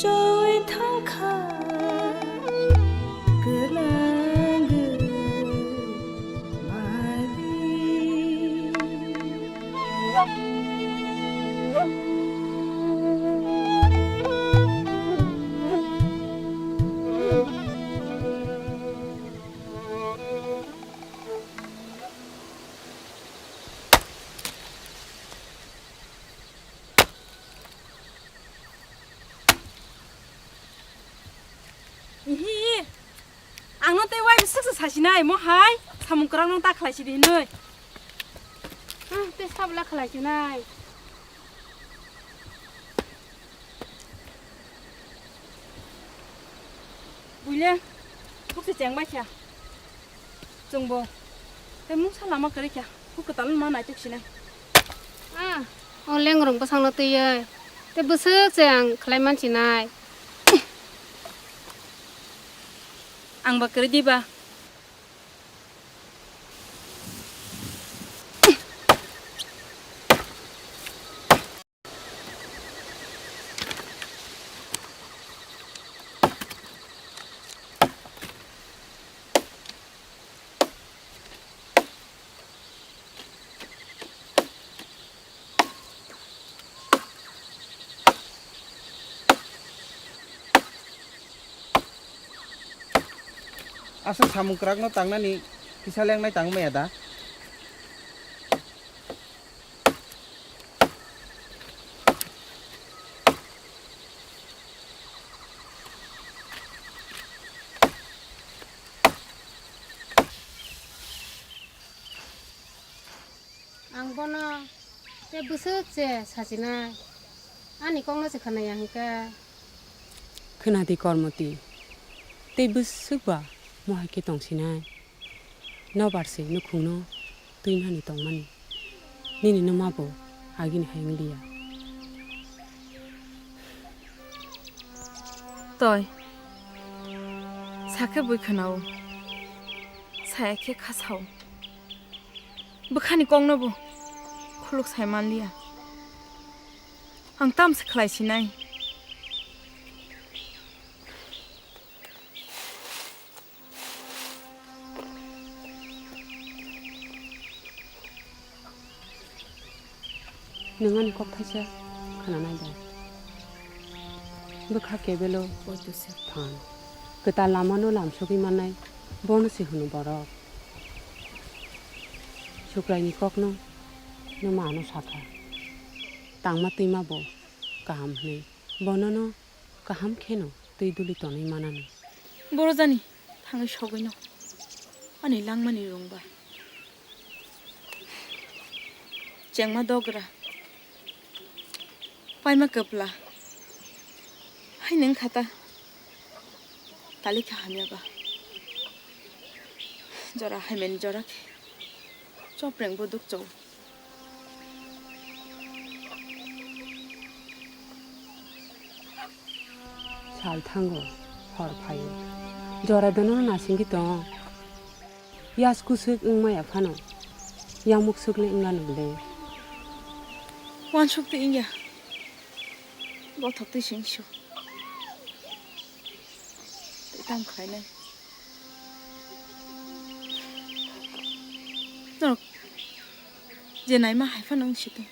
choi thangkha gwnang. Ihi, ang no tei uaisa swksa sasinai, mo hai samung kwrak no ta khlai sidi hinwi. Ah, tei sabla khlai sinai. Buile, bukse cheng bai kha. Chwngbo tei mungsa lama kwrwi kha, huk kwtal ma naitok sinai. Ah, o lengrong bwsangno twiwi tei bwswk se ang khlai man sinai. Ang ba kwrwi diba? Aswk samung kwrakno tangnani kisa lengnai tangwi maya da? Ang bono tei bwswk se sachinai, ani kokno se khwnaya hwnkhe. Khwnadi Kormoti, tei bwswk ba mohai khe tongsinai? Nobar se nukhungno twinani tongmani, nini nwma bo agini hai wngliya. Toi, sakhe bui khwnao, saya khe khasao. Bwkhani kokno bo khuluk sai manliya. Ang tamse khlai sinai. Nwng ani kok thaisa khwnanai da? Bwkha kebelo phan. Kwtal lamano lamsogwi mannai, bono se hwno borok. Sukraini kokno nwma ano sakha. Tangma twima bo kaham hwnwi. Bonono kaham kheno twi duli tonwi manano. Borojani thangwi sogwino ani langmani rwngba. Chengma dogra, paima kwpla, haino wngkha ta, tali khe hamya ba. Jora haimani jora khe chopreng bo dukchao. Sal thango, hor phaio. Jora dono nasingwi tongo. Yas kusuk wngmaya phano, yamuk sukle wngano bwle. Wansuk twi wngya. Bothok twi singsu. Tei tang khlainai. Norok je naima hai phano wng si tong.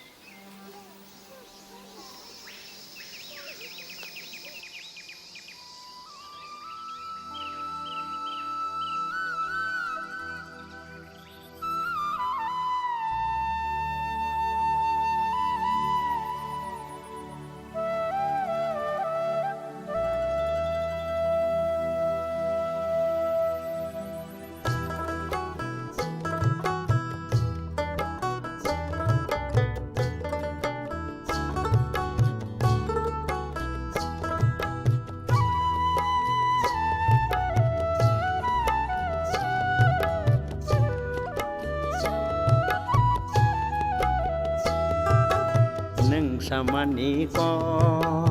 Nwng samani kok.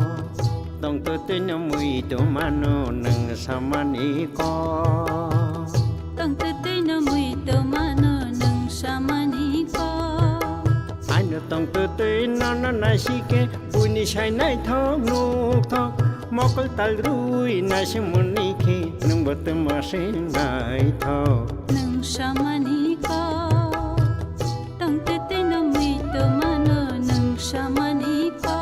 Tongtwtwi no mui tongmano nwng samani kok. Tongtwtwi no mui tongmano nwng samani kok. Ano tongtwtwi nono naisike buini sai naithok nukthok. Mokol tal rwi naisingmani khe nwngbo twma se naithok. Nwng samani kok. Tongtwtwi no mui tongmano nwng samani kok.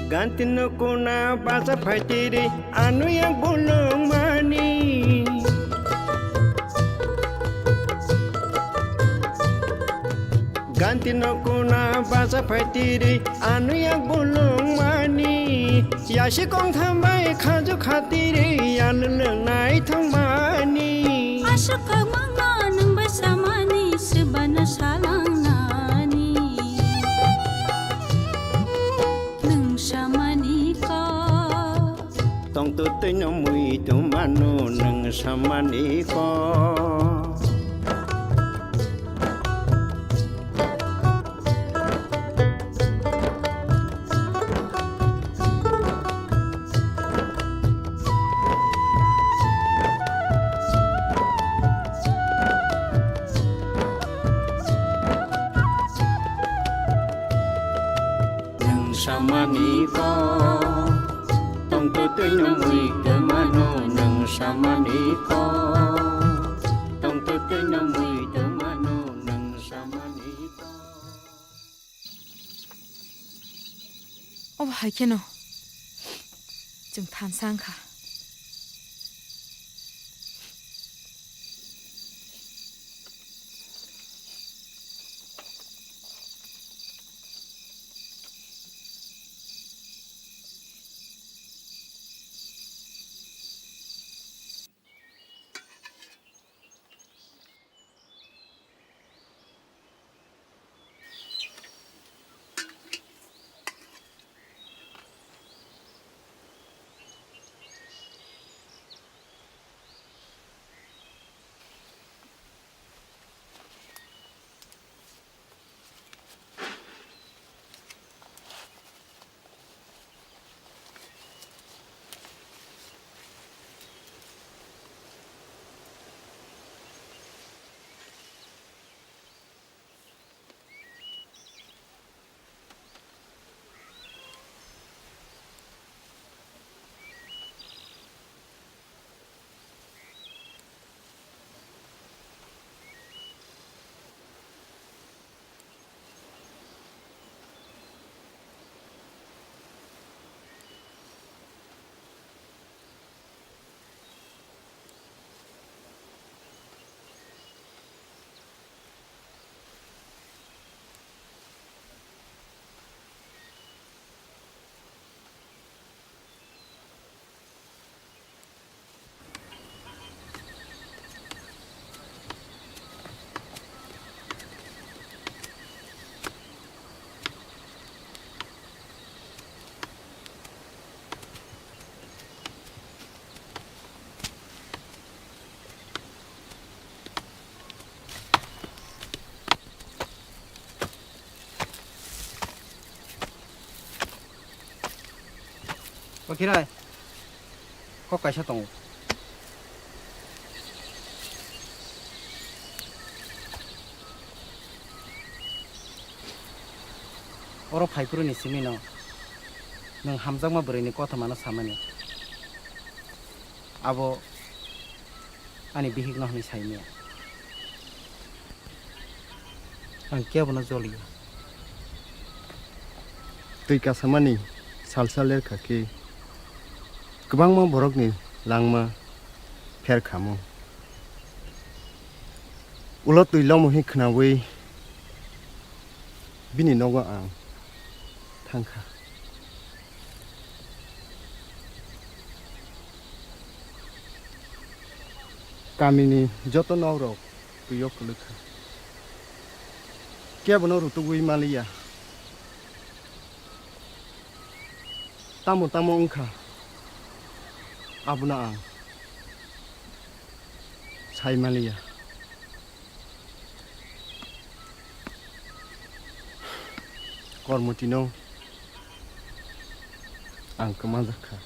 Ganti no kuna basa phaitiri. Ano yak bolong mani. Ganti no kuna basa phaitiri, ano yak bolong mani. Yasi kong thambai khajo khatiri, ano lwngnai thangmani. Aswk kok mangno nwng bai samani, swbano salangnani. Nwng samani kok. Tongtwtwi no mui tongmano nwng samani kok. Nwng samani kok, tongtwtwi no mui tongmano nwng samani kok, tongtwtwi no mui tongmano nwng samani kok. Obo hai kheno chwng thansa wngkha. Bakhirai, kok kaisa tongo. Oro phaiphuru ni simi no nwng hamjakma bwrwi ni kothoma no samani. Abo ani bihik no hwnwi saimaya. Ang kebo no joliya. Twi kasamani salsa lerkha khe kwbangma borokni langma pher khamu. Ulo twi lomo hwn khnaui bini nogo ang thangkha. Kamini joto nokrok twi o kwlwkha. Kebono rutugwi maliya. Tamo tamo wngkha. Abono ang sai manliya. Kormotino ang kwmajak kha.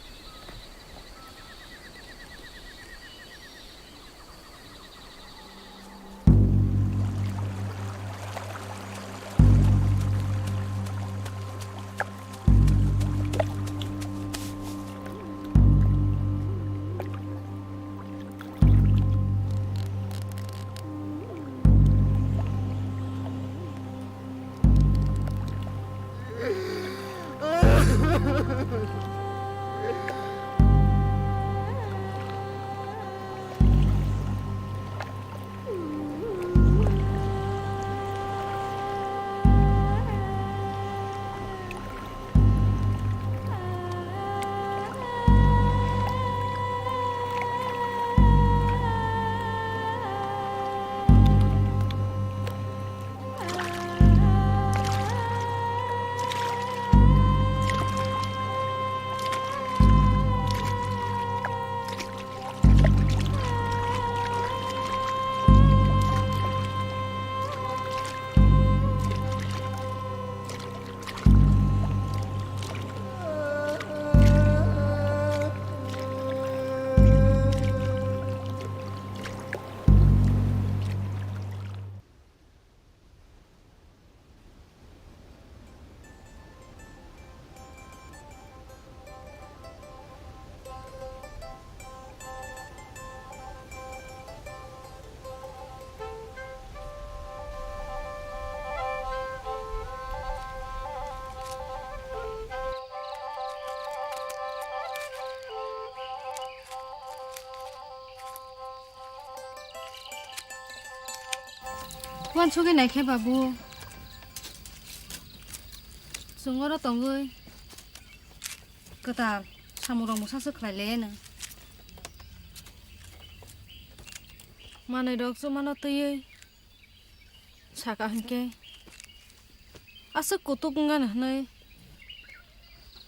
Uansugwi naikhe babu, chwng oro tongwi kwtal samungrok mwsaswk khlai laianw. Manwirok chumano twiwi saka hinkhe aswk kutuk wngano hwnwi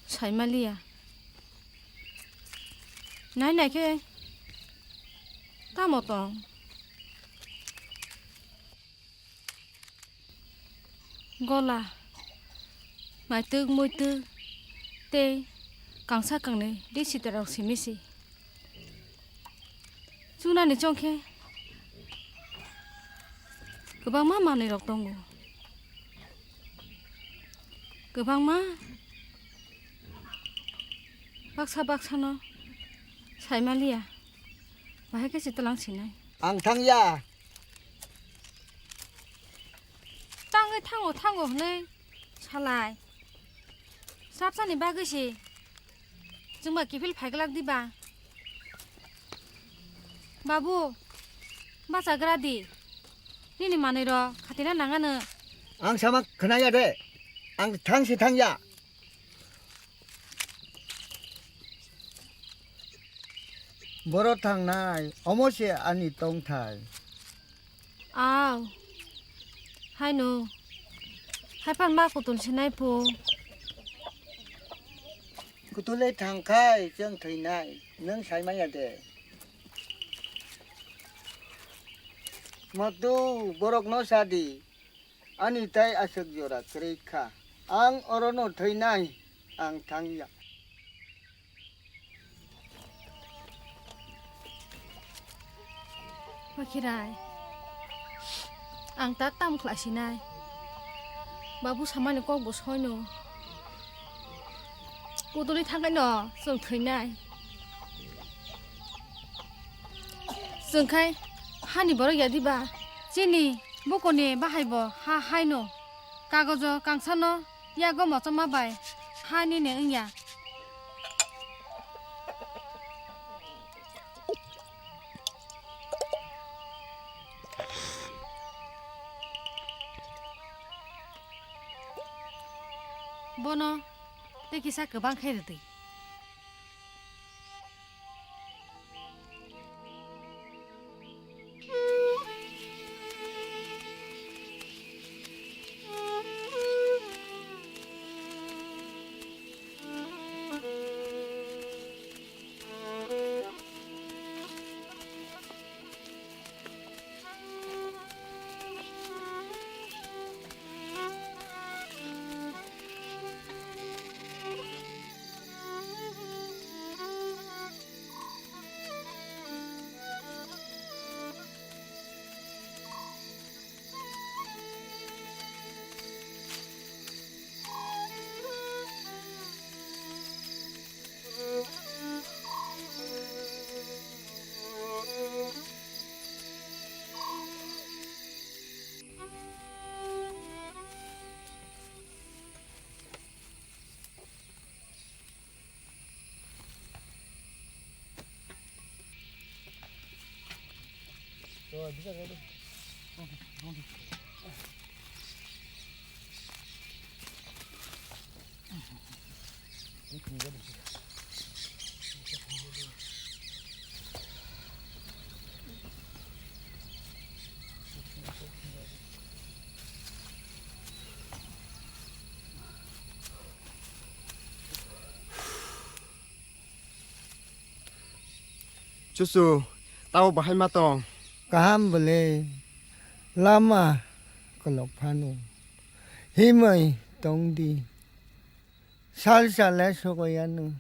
saimaliya. Nai naikhe tamo tong? Gola, maitwk, muitwk tei kangsa kangnwi risitarok simi si. Chunani chongkhe kwbangma manwirok tongo. Kwbangma baksa baksano saimaliya, bahai khe se twlang sinai. Ang thangya. Tangwi thango thango hwnwi salai. Sapsani bagwi se chwngba kiphil phaiglak diba? Babu, bachagra di. Nini manwirok khatina nangano. Ang sama khwnaya de. Ang thang se thangya. Boro thangnai, omo se ani tongthai. Aw, haino. Haiphano ma kutul sinai phu. Kutulwi thangkhai chwng thwinai, nwng saimanya de? Motu, borokno sadi. Ani tai aswk jora kwrwi kha. Ang orono thwinai, ang thangya. Bakhirai, ang tak tam khlaisinai. Babu samani kok bo soino. Kutulwi thangkhaino chwng thwinai. Chwng khai hani borok ya diba? Chini bukuni bahai bo ha haino. Kagojo kangsano yago mochoma bai ha nini wngya. Bono tei kisa kwbang khe rwdi. Chuchu, tabo bahai ma tong? Kaham bole, lama kolok phano. Himai tong di. Sal sale sokoyanu.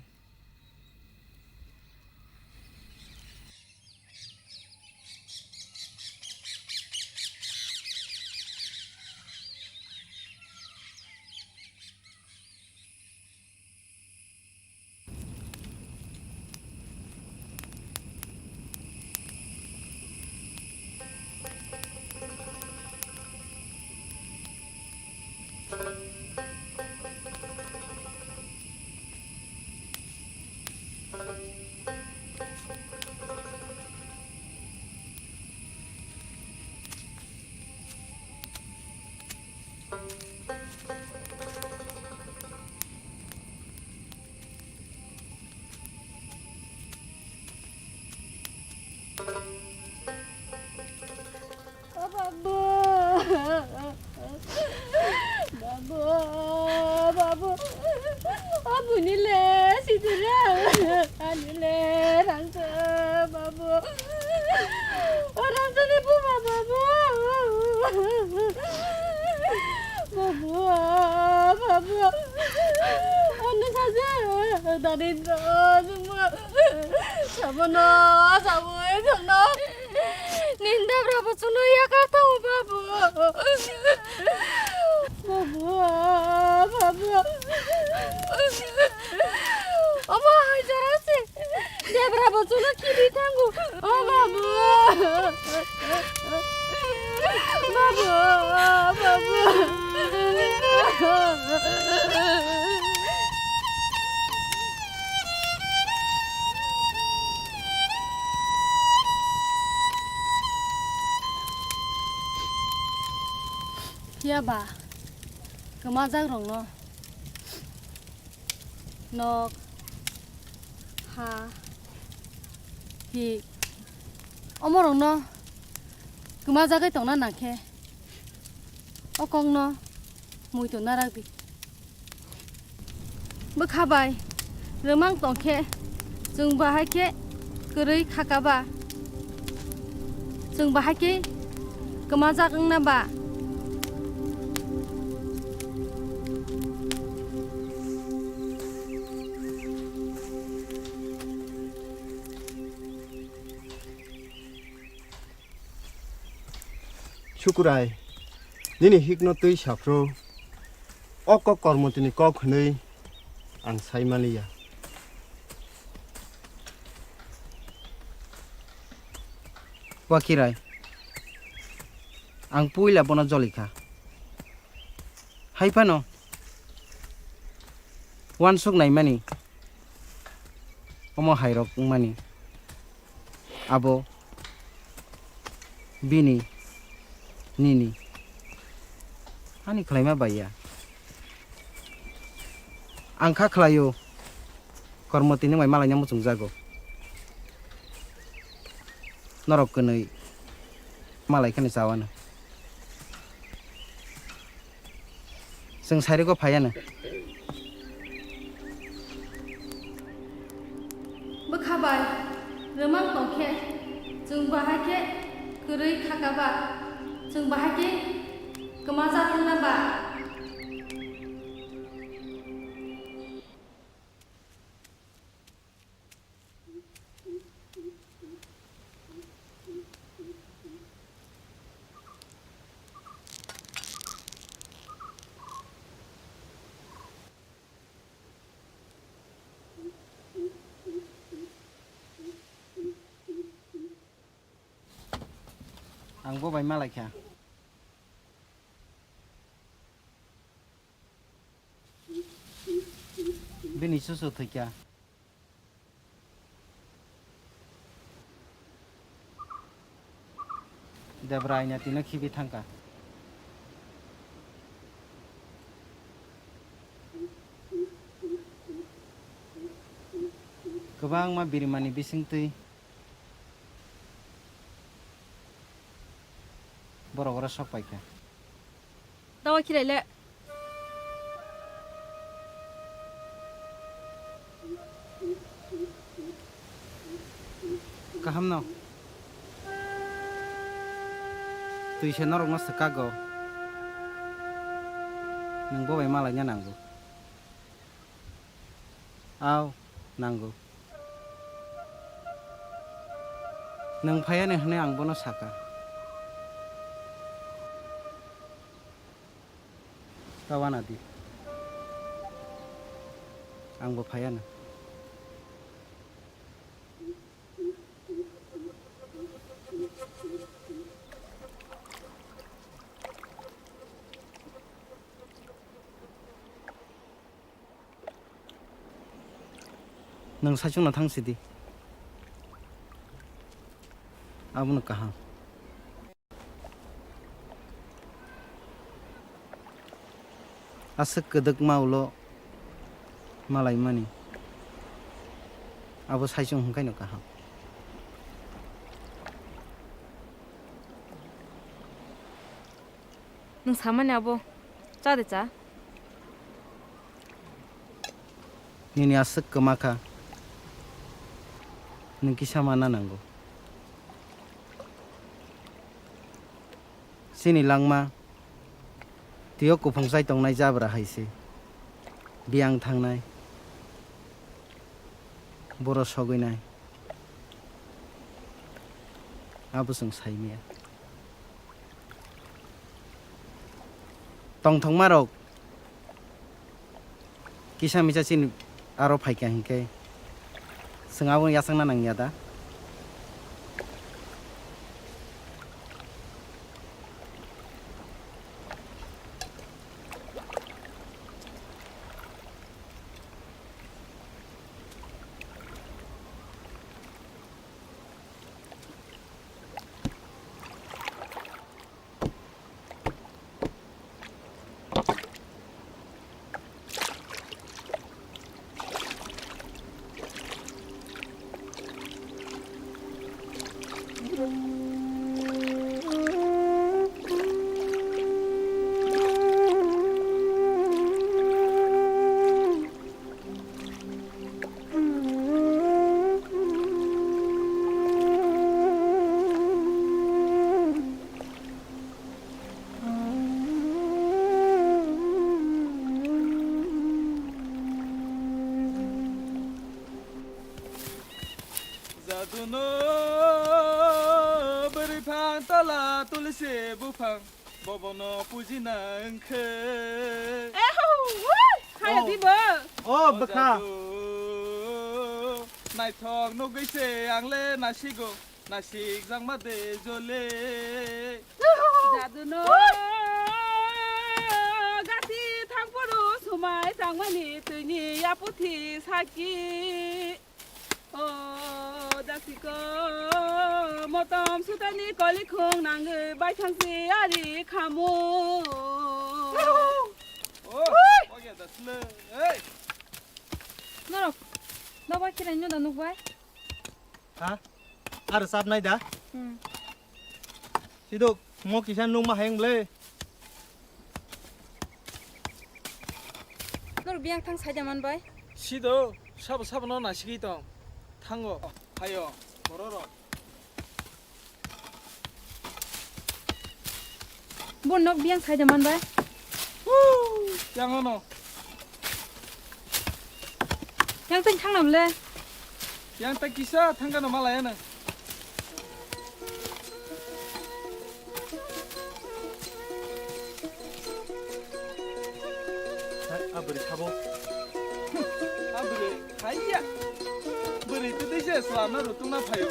O babu, babu, babu, o buini le sidira ani le rangsa babu. Orang tadi bu babu. Babu, babu. Anu saja dari semua. Sabono, sabu, sabono. Ninda berapa sunu ya kata babu. Babu, babu. Omo hai jora se. Debra bo chuno kiri thango. O babu. Babu, babu. Phiya ba, kwmajak rokno. Nok, ha, hi, omorokno kwmajagwi tongna nangkhe, o kokno muitu narakdi. Bwkha bai rwmang tongkhe, chwng bahai khe kwrwi khaka ba, chwng bahai khe kwmajak wngna ba. Sukurai, nini hikno twi saphru, o kok Kormotini kok hwnwi ang sai maliya. Wakirai, ang puila bono jolikha. Hai phano uansuk naimani, omo hairok wngmani, abo bini, nini, ani khlaima bai ya. Ang kha khlaio, Kormotini bai malaina muchungjago. Norok kwnwi malai kheno chawano. Chwng sairwgo phaiano. Bwkha bai rwmang tongkhe, chwng bahai khe kwrwi khaka ba, chwng bahai khe kwmajak wngna ba. Ang bo bai malaikha. Bini chuchu thwikha. Debra aina tino khibi thangkha. Kwbangma birimani bisingtwi borok oro sok paikha. Dawa khirai le. Kaham no. Twi se norok no swkago. Nwng bo bai malaina nango. Aw, nango. Nwng phaiya ni hwnwi ang bono saka. Ta wana di. Ang bo phaiya no. Nwng saichung no thang sidi. Abono kaham. Aswk kwdwkma ulo malaimani. Abo saichung hwnkhai no kaham. Nwng samani abo cha de cha. Nini aswk kwma kha. Nwng kisa mana nango. Chini langma twiyo kuphung chai tongnai jabra hai se. Biyang thangnai. Boro sogwi nai. Abo chwng saimaya. Tongthokmarok kisa misa chini aro phaikha hinkhe chwng abono yachakna nangya da? Jaduno bwrwi phang tola tulsi buphang. Bobono pujina wngkhe. Ehu, wui, khaya Oh. dibo. Oh, bwkha. Jadu, naithok nugwi se ang le nasigo, nasik jakma de jole. Jaduno gasi thangphuru sumai tangmani twini yaputhi saki. O dasiko, motom sutani kolikhung nangwi baithangsi ari khamu. Oh, oya dasle, hey. Norok, nobai khirai no da nukbai? Ha? Aro chap nai da? Hmm. Sidok, mo kisa nung ma hayang ble. Nor biyang thang saida man bai. Sido, sabo sabo no nasigwi tong. Thango, hayo, bororo. Bo nok biyang saida man bai. Woo, yang ono. Yang tang thang nam le. Yang ta kisa thangkano malaya nang. Hai, a bwrwi sabo. A bwrwi, haiya. Bwrwi twi twi se slamna rutungna phaio.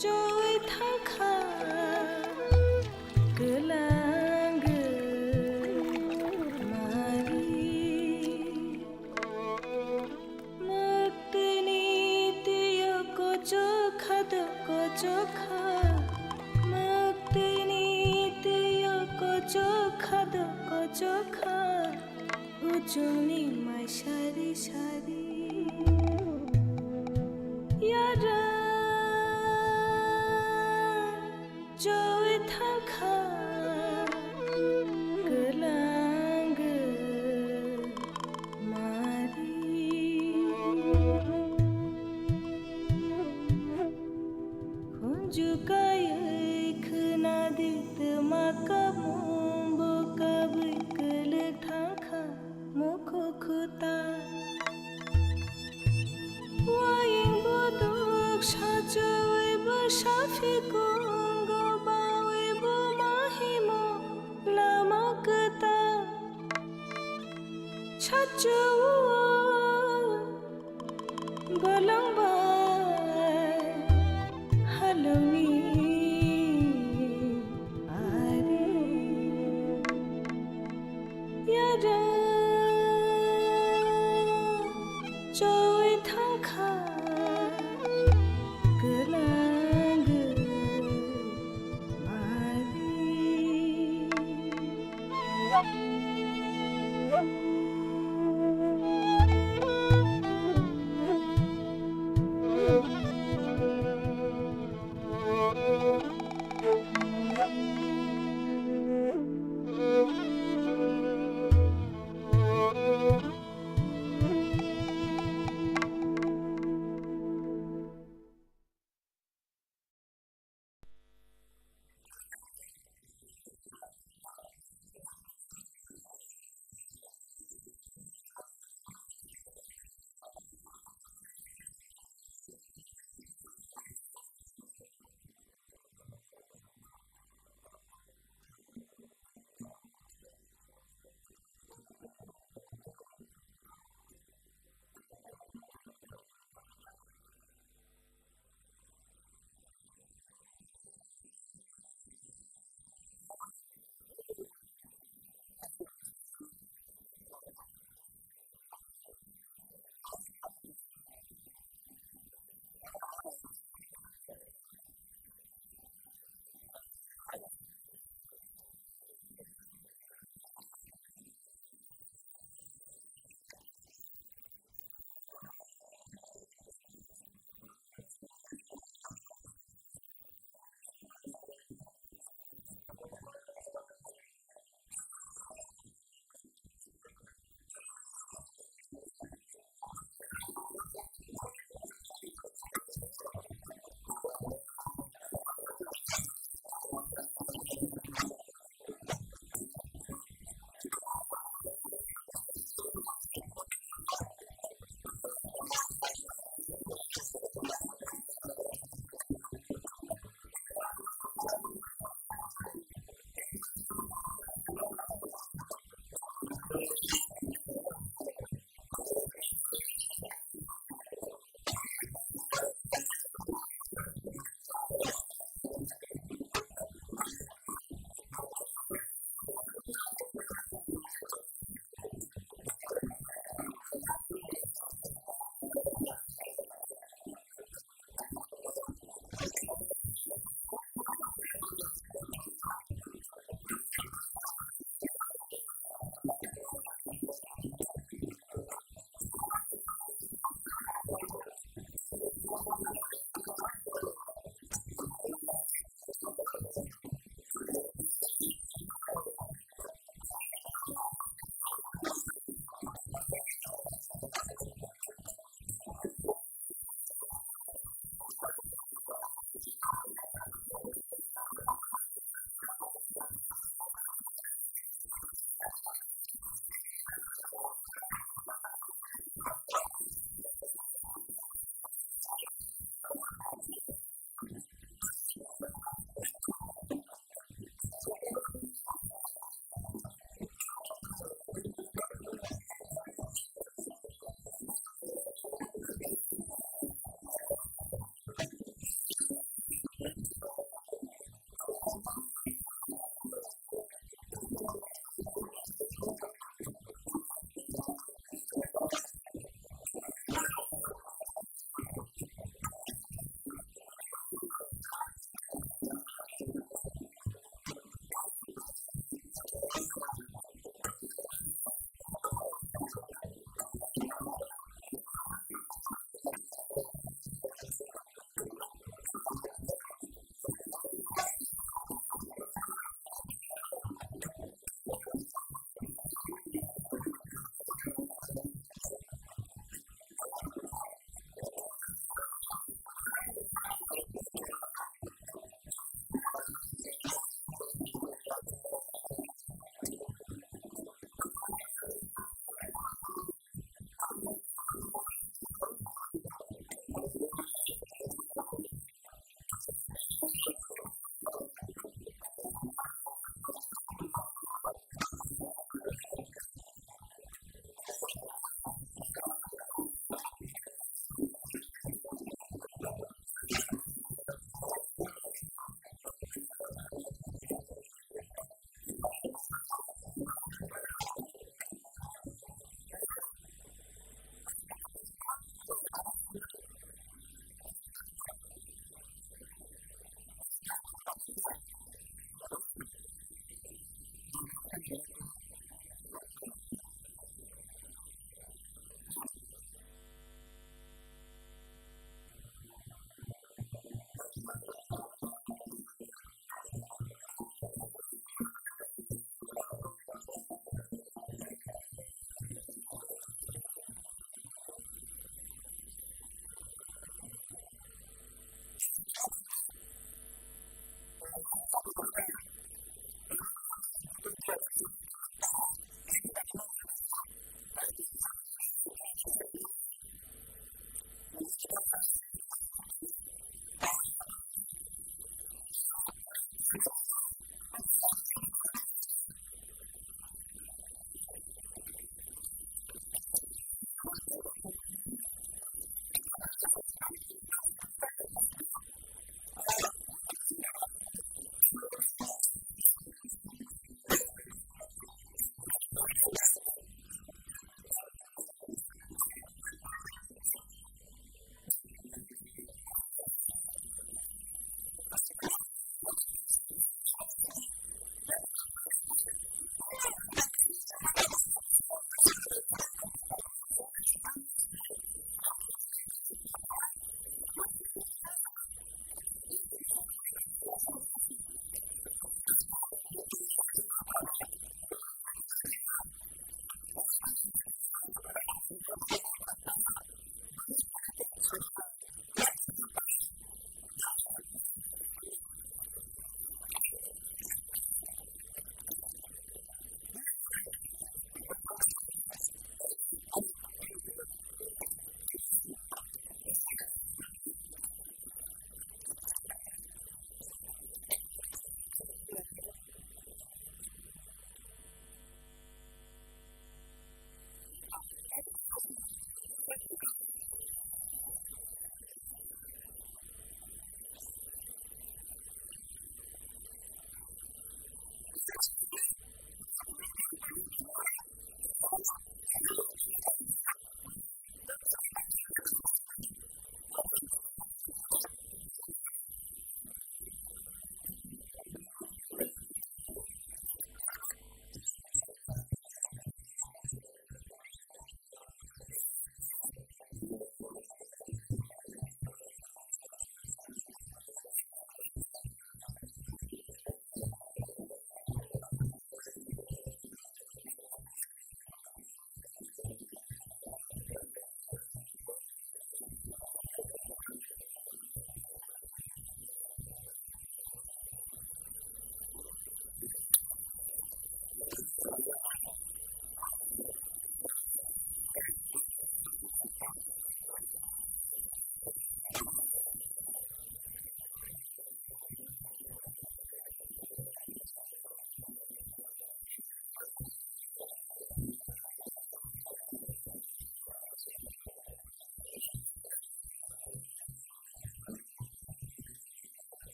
Choi thangkha kwlangwi mari. Mwktwini twiyo kochokha do kochokha. Mwktwini twiyo kochokha do kochokha. Kuchungni mai sari sari. Yara choi thangkha kwlangwi mari. Khunju kaiwi khwnadi twma kamung bo kabwi kwlwk thangkha mukhu khuta. Waying buduk sachuwi bwsa phikungo bawi buma himo lama kwtal. Sachuwo bolong bai halongni ari. Yara choi thangkha kwlangwi mari.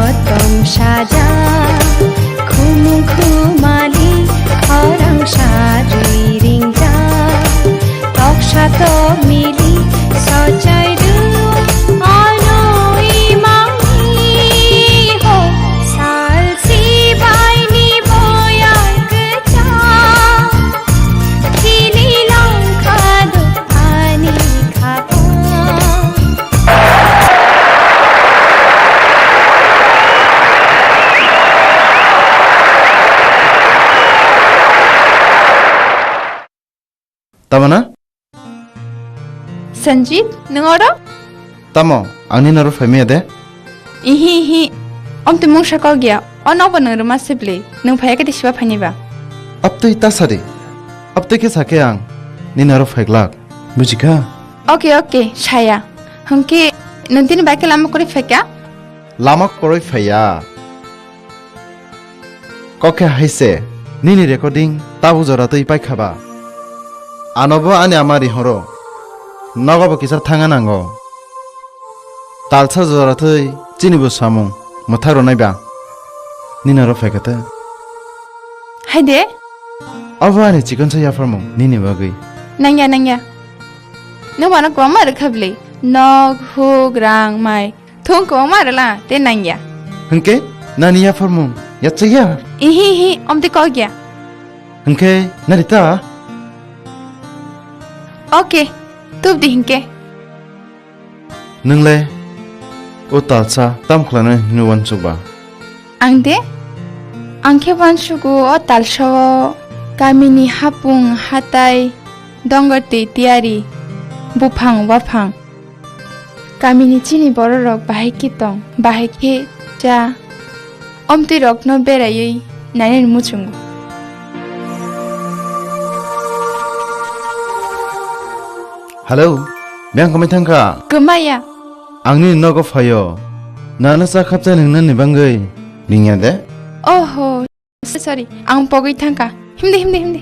Tong sajak, khumung khumali, khorang sadri ringjak, toksa tokmili, sochai rw, ono imangni ho, sal sibaini boyar kwchak, khili langkha do ani khapang. Tamo na? Sanjit, nwng oro? Tamo, ang nini oro phaimaya de? Ihi, ihi. Omtwi mungsa kok ya. O nokbo nwng rwma sibli. Nwng phaiya khe tei siba phaini ba? Aptwi ta sadi. Aptwi khe sakhe ang nini oro phaiglak. Bujikha? Oke, oke, saya. Hwnkhe nwng tini bai khe lama kwrwi phaikha? Lama kwrwi phaiya. Kok khe hai se, nini recording tabuk jora twi paikha ba? Anobo ani ama rihoro, nogobo kisa thangna nango. Talsa jora twi chini bo samung mwthak rwnai ba? Nini oro phaikha tei. Hai de? Obo ani chikonsa yapharmung nini bagwi. Nangya, nangya. Nwng bono kwbangma rwkha bwlwi. Nok, huk, rang, mai. Thung kwbangma rwla tei nangya. Hwnkhe nani yapharmung yachaya? Ihi, ihi, omtwi kok ya. Hwnkhe nari ta? Oke, tubdi hinkhe. Nwngle o talsa tam khlainai hwnwi uansuk ba? Ang de? Ang khe uansugo o talsao kamini hapung hatai, dongar twi tiyari, buphang waphang. Kamini chini bororok bahai khe tong, bahai khe cha, omtwi rokno beraiwi nainani muchungo. Hello, biyang kwmai thangkha? Kwmaya. Ang nini nogo phaio. Nano cha khapcha nwngnani bagwi. Ningya de? Oho, sorry, ang pogwi thangkha. Himdi, himdi, himdi.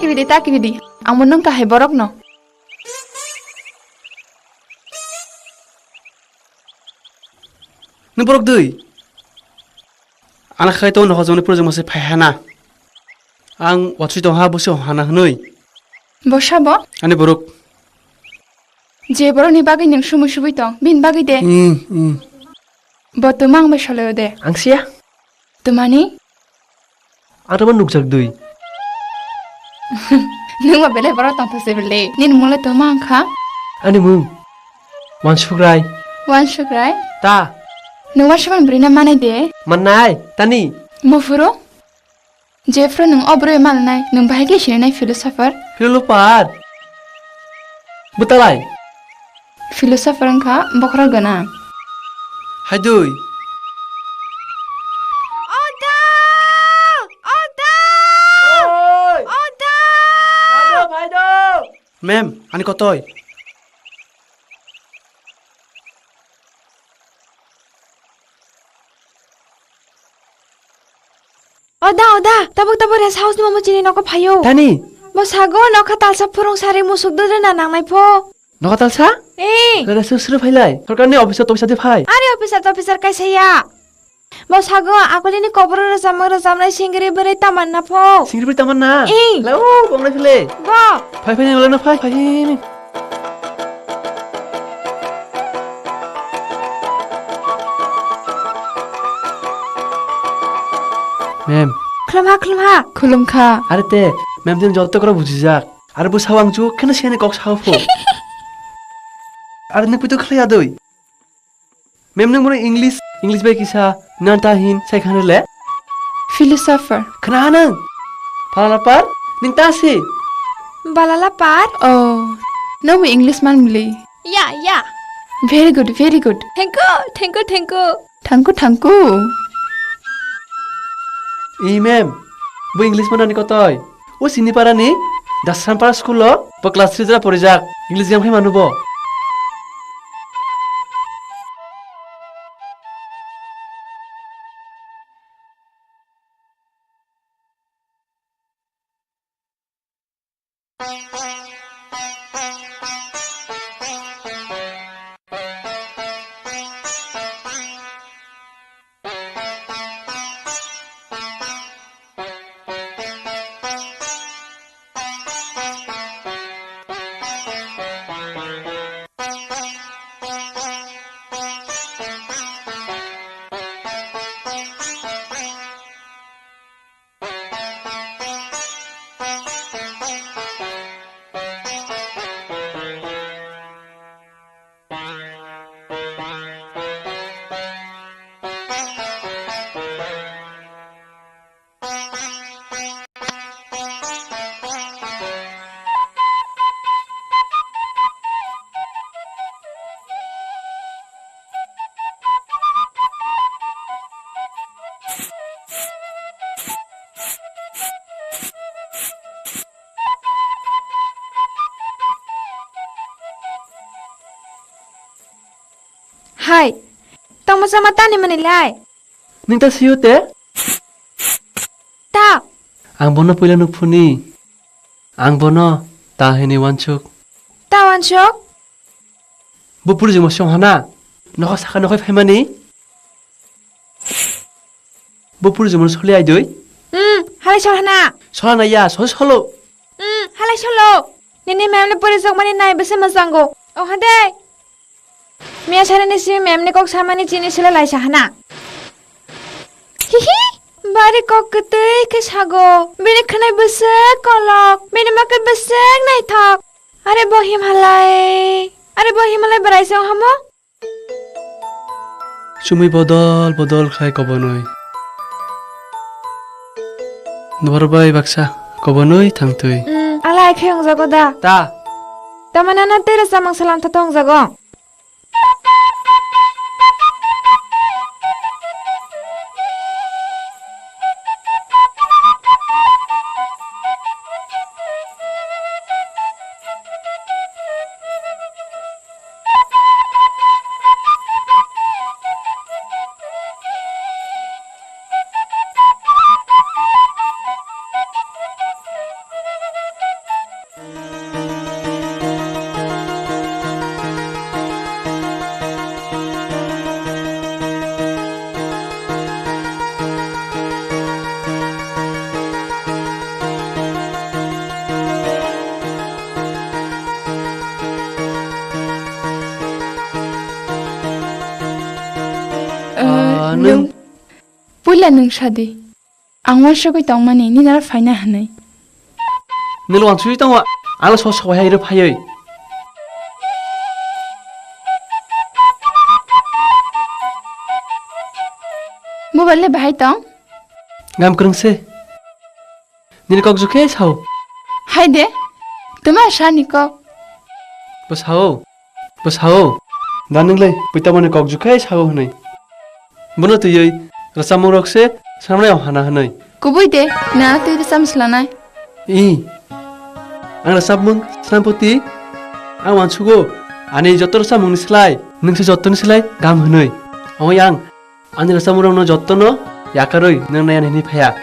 Ridi ta kiridi. Ang bo nung kahai borok no. Nung borok dui. Ana khai to no hojoni project mase phai hana. Ang watwi tong ha, bosi hana hwnwi. Bo sabo? Ani borok. Je borokni bagwi nwng sumui subui tong, bini bagwi de. Hmm, hmm. Bo twmang bai solo de. Ang siya. Twmani? Ang tamo nukjak dui. Nwng ba belai borok tong those bele. Nini mole twmang kha? Ani mung. Wansukrai. Wansukrai? Ta. Nwng wansukmani bwrwi na manai de? Mannai, tani. Muphuru? Jephru nwng o bwrwi malnai, nwng bahai khe sininai philosopher? Philosopher? Bwtalai? Philosopher wngkha bokhorok gwnang. Haidui. Oda! Oda! Oi! Oda! Phaidok, phaidok! Ma'am, ani kotoi. Oda, oda, tabuk tabuk rest house ni mama chini noko phaio. Tani? Bo sago nokha talsa phurung sari musuk dodre na nangnai pho. Nokha talsa? Eh. Lada sir sir phailai. Sorkar ni officer topisa de phai. Are officer topisa kaisa ya. Bo sago akuli ni kobor rajamang rajamnai singri bwrwi tamanna pho. Singri bwrwi tamanna? Eh. Lao, bongnai phile. Bo. Phai phai nang lana phai phai. Ma'am. Khulumha, khulumha. Khulumkha. Are te, ma'am din joto kora bujijak. Are bo sawang chu khena siyani kok sao pho. Are nung pitu khlai adoi. Ma'am nung bono English, English bai kisa nanta hin sai khan le. Philosopher. Khna nung. Phalala par, ning ta si. Balala par. Oh, nung bo English man muli. Ya, ya. Very good, very good. Thank you, thank you, thank you. Thangku, thangku. Ee, ma'am, bo English manani kotoi. O sini parani Dasrampara school o bo class three jora porijak. English gram khai manu bo. Hai, tongmo sama tani mani lai? Nung ta sio te? Ta. Ang bono puila nukphuni. Ang bono ta hini wansuk. Ta wansuk? Bo puri juma song hana. Nokha saka nokhai phaimani. Bo puri juma soli aidoi. Hmm, halai sol hana. Sola na ya, sol solo. Hmm, halai solo. Nini ma'am ni puri jokmani nai bese masango. Oh hade. Miya sari ni simi ma'am ni kok samani chini sila laisa hana. Hihi, bari kok kwtwi khe sago. Bini khwnai bwswk kolok, bini makhe bwswk naithok. Are bo him halai, are bo him halai bwrai se wng hamo? Chumui bodol bodol khlai kobonwi. Nubaro bai baksa kobonwi thangtwi. Hmm, alai khe wngjago da? Ta. Tamo nana tei rwchapmung salam tha tongjago. Ah, nwng- nwng puila nwng sadi. Ang uansugwi tongmani nini aro phaina hwnwi. Nwng uansugwi tongo, ano so sawai hai rw phaiwi. Mobile le bahai tong? Gam kwrwng se. Nini kok jukhe sao. Hai de. Tuma sani kok. Bo sao. Bo sao. Da nwng le puitamani kok jukhe sao hwnwi. Bono twiwi rwchapmung rok se swnamnai o hana hwnwi. Kubui de, na twi rwchapmung swnamnai. I. Ang rwchapmung swnampoti. Ang uansugo ani joto rwchapmung ni slai, nwng se joto ni slai gam hwnwi. Omo yang ani rwchapmung rok no joto no yakarwi nwng nai ani hwnwi phaiya.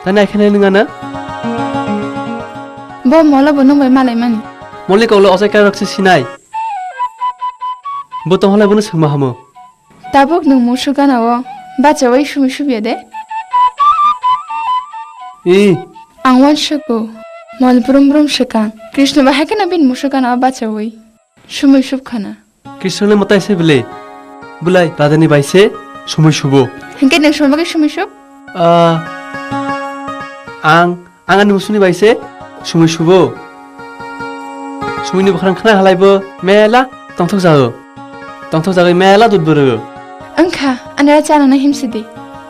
Tani akhene nwng ano? Bo molo bo nwng bai malai mani. Moli koklo osai kairok se sinai. Bo tong halai bono swngma hamo. Tabuk nwng musuk gana o bachawi sumi subiya de? I. Ang uansugo. Mol brum brum swkang. Krishna bahai kheno bini musuk gana o bachawi sumi sub khana. Krishna le mwtai se bwle. Bwlai Radha ni bai se sumui subo. Hinkhe nwng sumui bagwi sumui sub? Ah, ang, ang ani musuni bai se sumui subo. Sumui ni bwkhrang khna halai bo mela tongthok jago. Tongthok jagwi mela dut bwrwgo. Wngkha, ani aro cha nangna himsidi.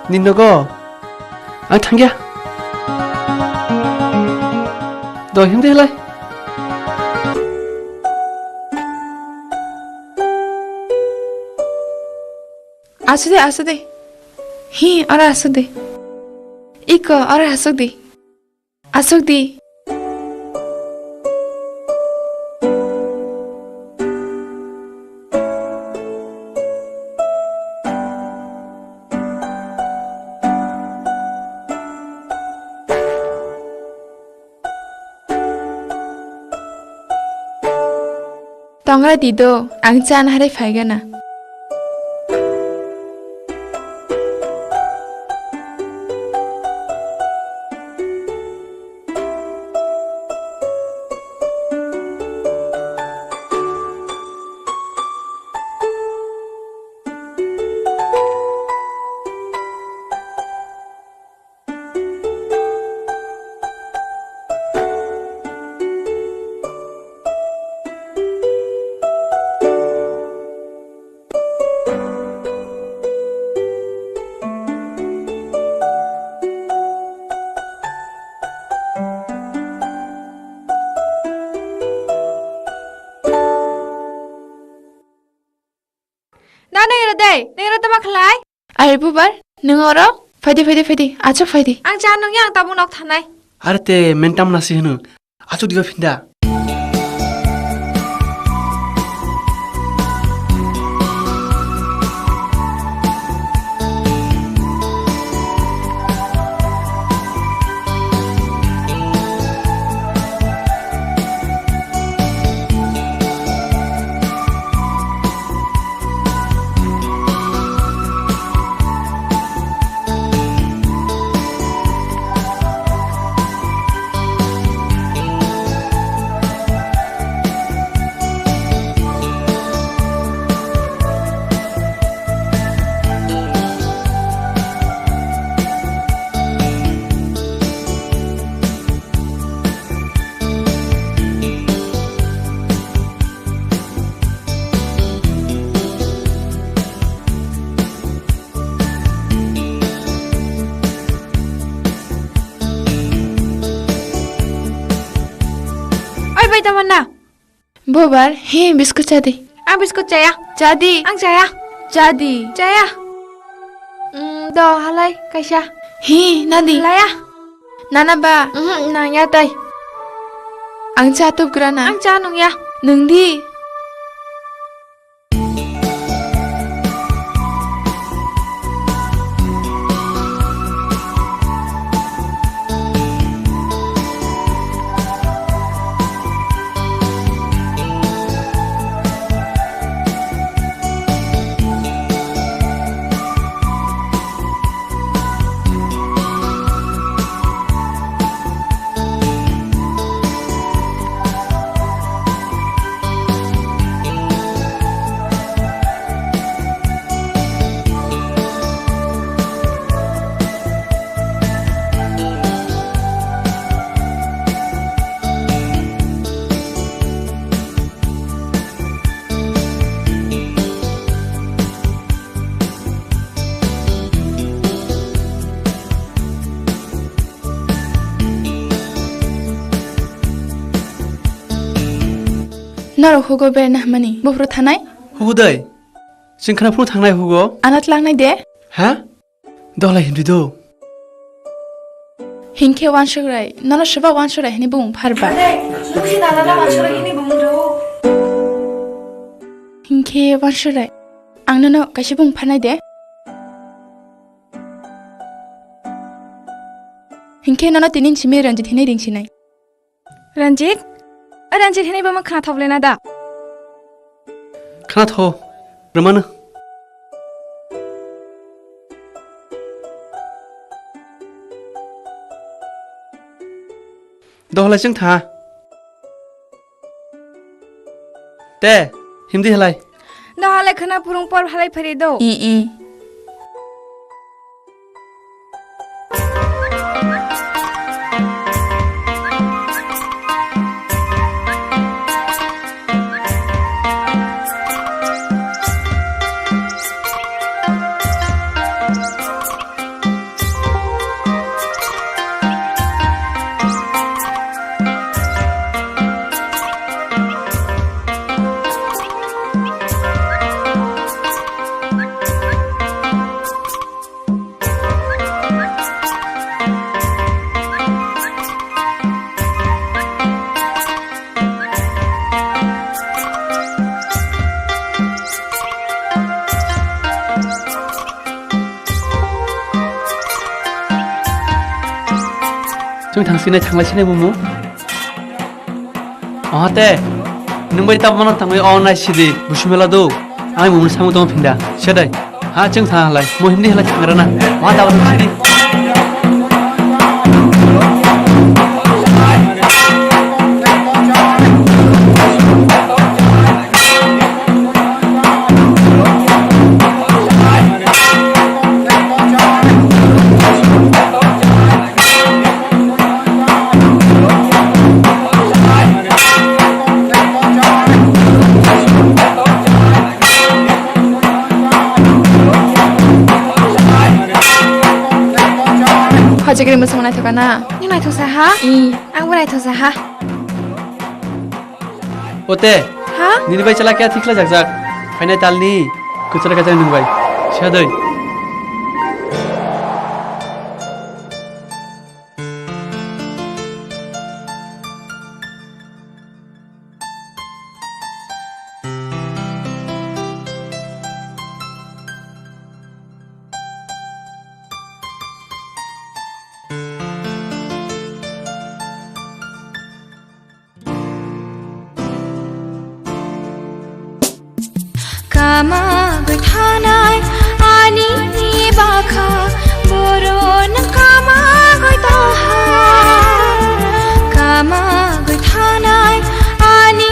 Ni nogo? Ang thangya. Do himdi halai. Aswk de, aswk de. Hi, oro aswk de. Iko, oro aswk de. Aswk di. Tongra di do, ang chan harai phai gana. Na nengro dei, nengro tama khlai? Are bubar, nwng oro? Phaidi, phaidi, phaidi, achuk phaidi. Ang cha nungya, ang tabuk nok thanai. Are te mentam nasi hwno. Achuk diba phinda. Oi, bai, tamanna? Bubar, hi, biskut chadi. Ang biskut chaya. Chadi. Ang chaya. Chadi. Chaya. Mm, do, halai, kaisa. Hi, nadi. Laya. Nana ba. Mhm, nangya tai. Ang cha tup grana. Ang cha nungya. Nungdi. Norok hugo berna hamani. Buphuru thanai? Hugo dai. Chwng khna phuru thangnai hugo. Anat langnai de? Ha? Dohlai hindi do. Hinkhe wansukrai. Nono soba wansukrai hini bung pharba. Lukhi nana na wansukrai hini bung do. Hinkhe wansukrai. Ang nono kaisa bung pharnai de. Hinkhe nono tinin simi Ranjit hinwi ringsinai. Ranjit? O Ranjit hinwi bama khnathok lena da? Khnatho, rwmano. Dohlai chwng tha. Te, himdi halai. Dohlai khna phurung por halai phari do. I, i. Chwng thang sinai, thanglai sinai bumu. Oha te, nwng bai tabuk mano tangwi o nai sidi, busu mela do. Ang bumu samung tong phinda, sedai. Ha, chwng thang halai, mo hindi halai thangra na. Oha tabuk sidi. Hojagri mwswng naithok na? Nini naithok sa ha? I. Ang bo naithok sa ha. Ote. Ha? Nini bai chala kya thikla jak jak. Phainai talni. Kuchara kajang nung bai. Sadoi. Kamagwi thanai ani bakha, borok nwng kamagwi tongha. Kamagwi thanai ani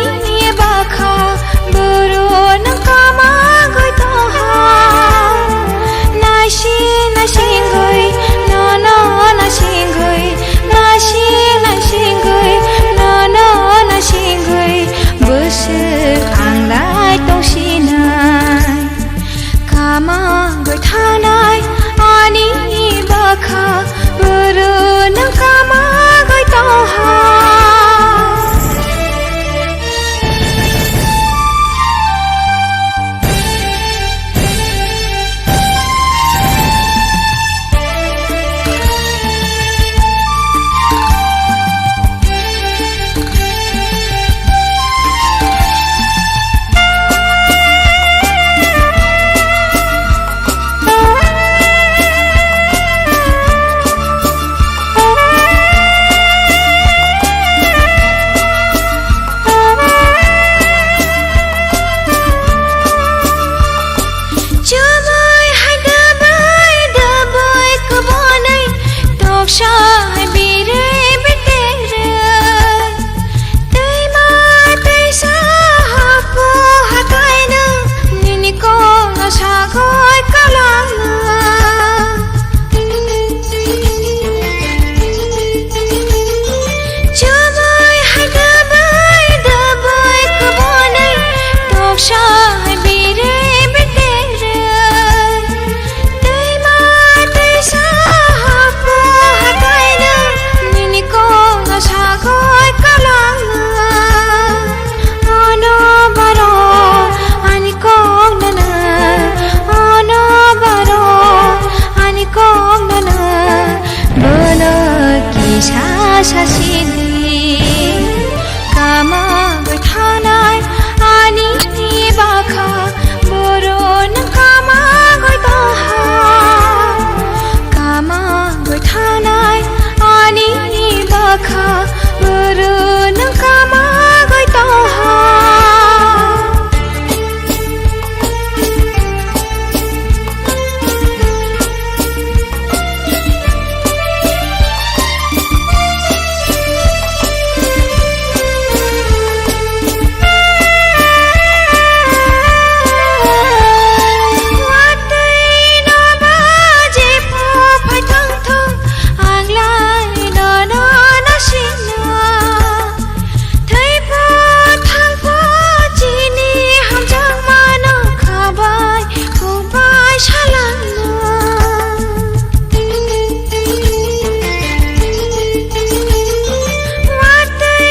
bakha, borok nwng kamagwi tongha. Naising naisingwi, nono naisingwi, naising naisingwi, nono naisingwi, bwswk ang lai tongsinai. Nono bono kisa sasidi, kama gwi thanai ani bakha, boro nang kama gwi tongha, kama gwi thanai ani bakha, boro nang kama gwi tongha. Thaipo thangpo chini hamjakmano khabai khubai salangno. Watwi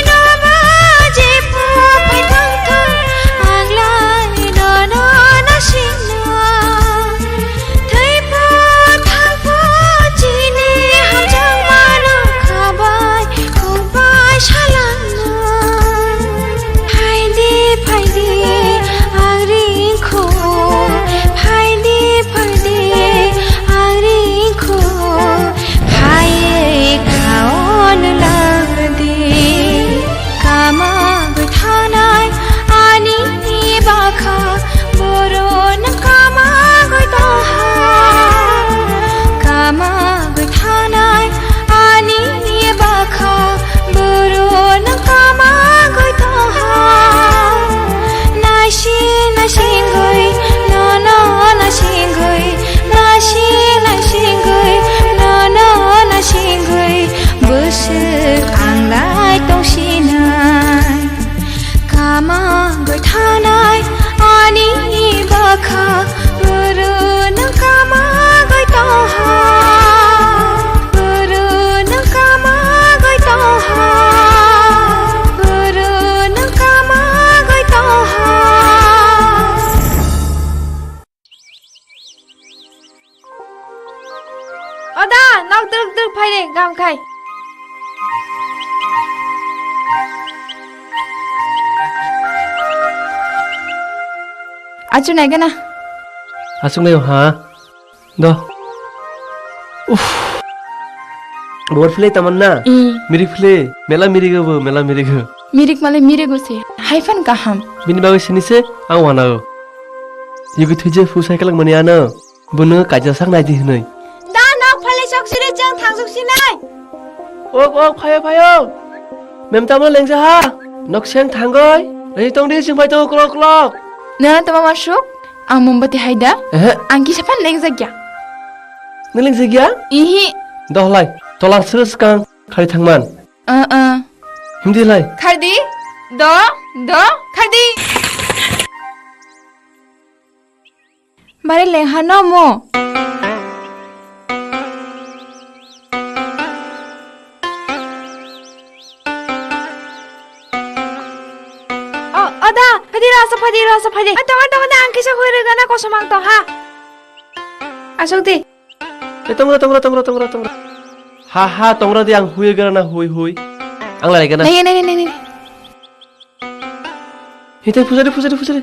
noba jepho phai thangthong, anglai nono nasingno. Thaipo thangpo chini hamjakmano khabai khubai salangno. Phaidi, phaidi, ang ringkho. Phaidi, phaidi, ang ringkho. Phaiwi kaon ladi. Kama gwi thanai ani bakha. Boro nang kama gwi tongha. Kama gwi thanai ani bakha. Boro nang kama gwi tongha. Naising naising gwi, nono naising gwi, naising naising gwi, nono naising gwi, bwswk ang lai tongsinai. Kama gwi thanai ani bakha, boro nang kama gwi tongha. Boro nang kama gwi tongha. Boro nang kama gwi tongha. Oda, nok druk druk phai de, gam khai. Achu nai gana. Asuk nai ha. Do. Uff. Bor philai taman na? Mm. Mirik philai. Mela mirik bo, mela mirik. Mirik male mirik se. Haifan kaham. Bini bagwi sini se, ang wana o. Yugi thuje fu cycle mani ano. Bono kaisa sak nai di hwnwi. Da nok phale sok sire chang thang sok sinai. Ok, ok, phayo, phayo. Mem tamo lengsa ha. Nok seng thangoi. Rei tong di sing phai to klok, klok. Na tamo masuk? Ang mombati hai da? Ehe. Ang kisa phan lengsa kya? Nang lengsa kya? Ihi. Dohlai. Tolang sere skang. Khari thangman. Uh, uh. Hindi lai. Khardi. Do. Do. Khardi. Bare lengha no mo. O, oda, phadi rasa, phadi rasa, phadi. Ato, ato, ato, ang kisa hui rega na kosom ang to, ha. Asok di. Eh, tongra, tongra, tongra, tongra, tongra. Ha, ha, tongra di ang hui gana na, hui, hui. Ang lai gana. Nai, nai, nai, nai. Hitai, pujari, pujari, pujari.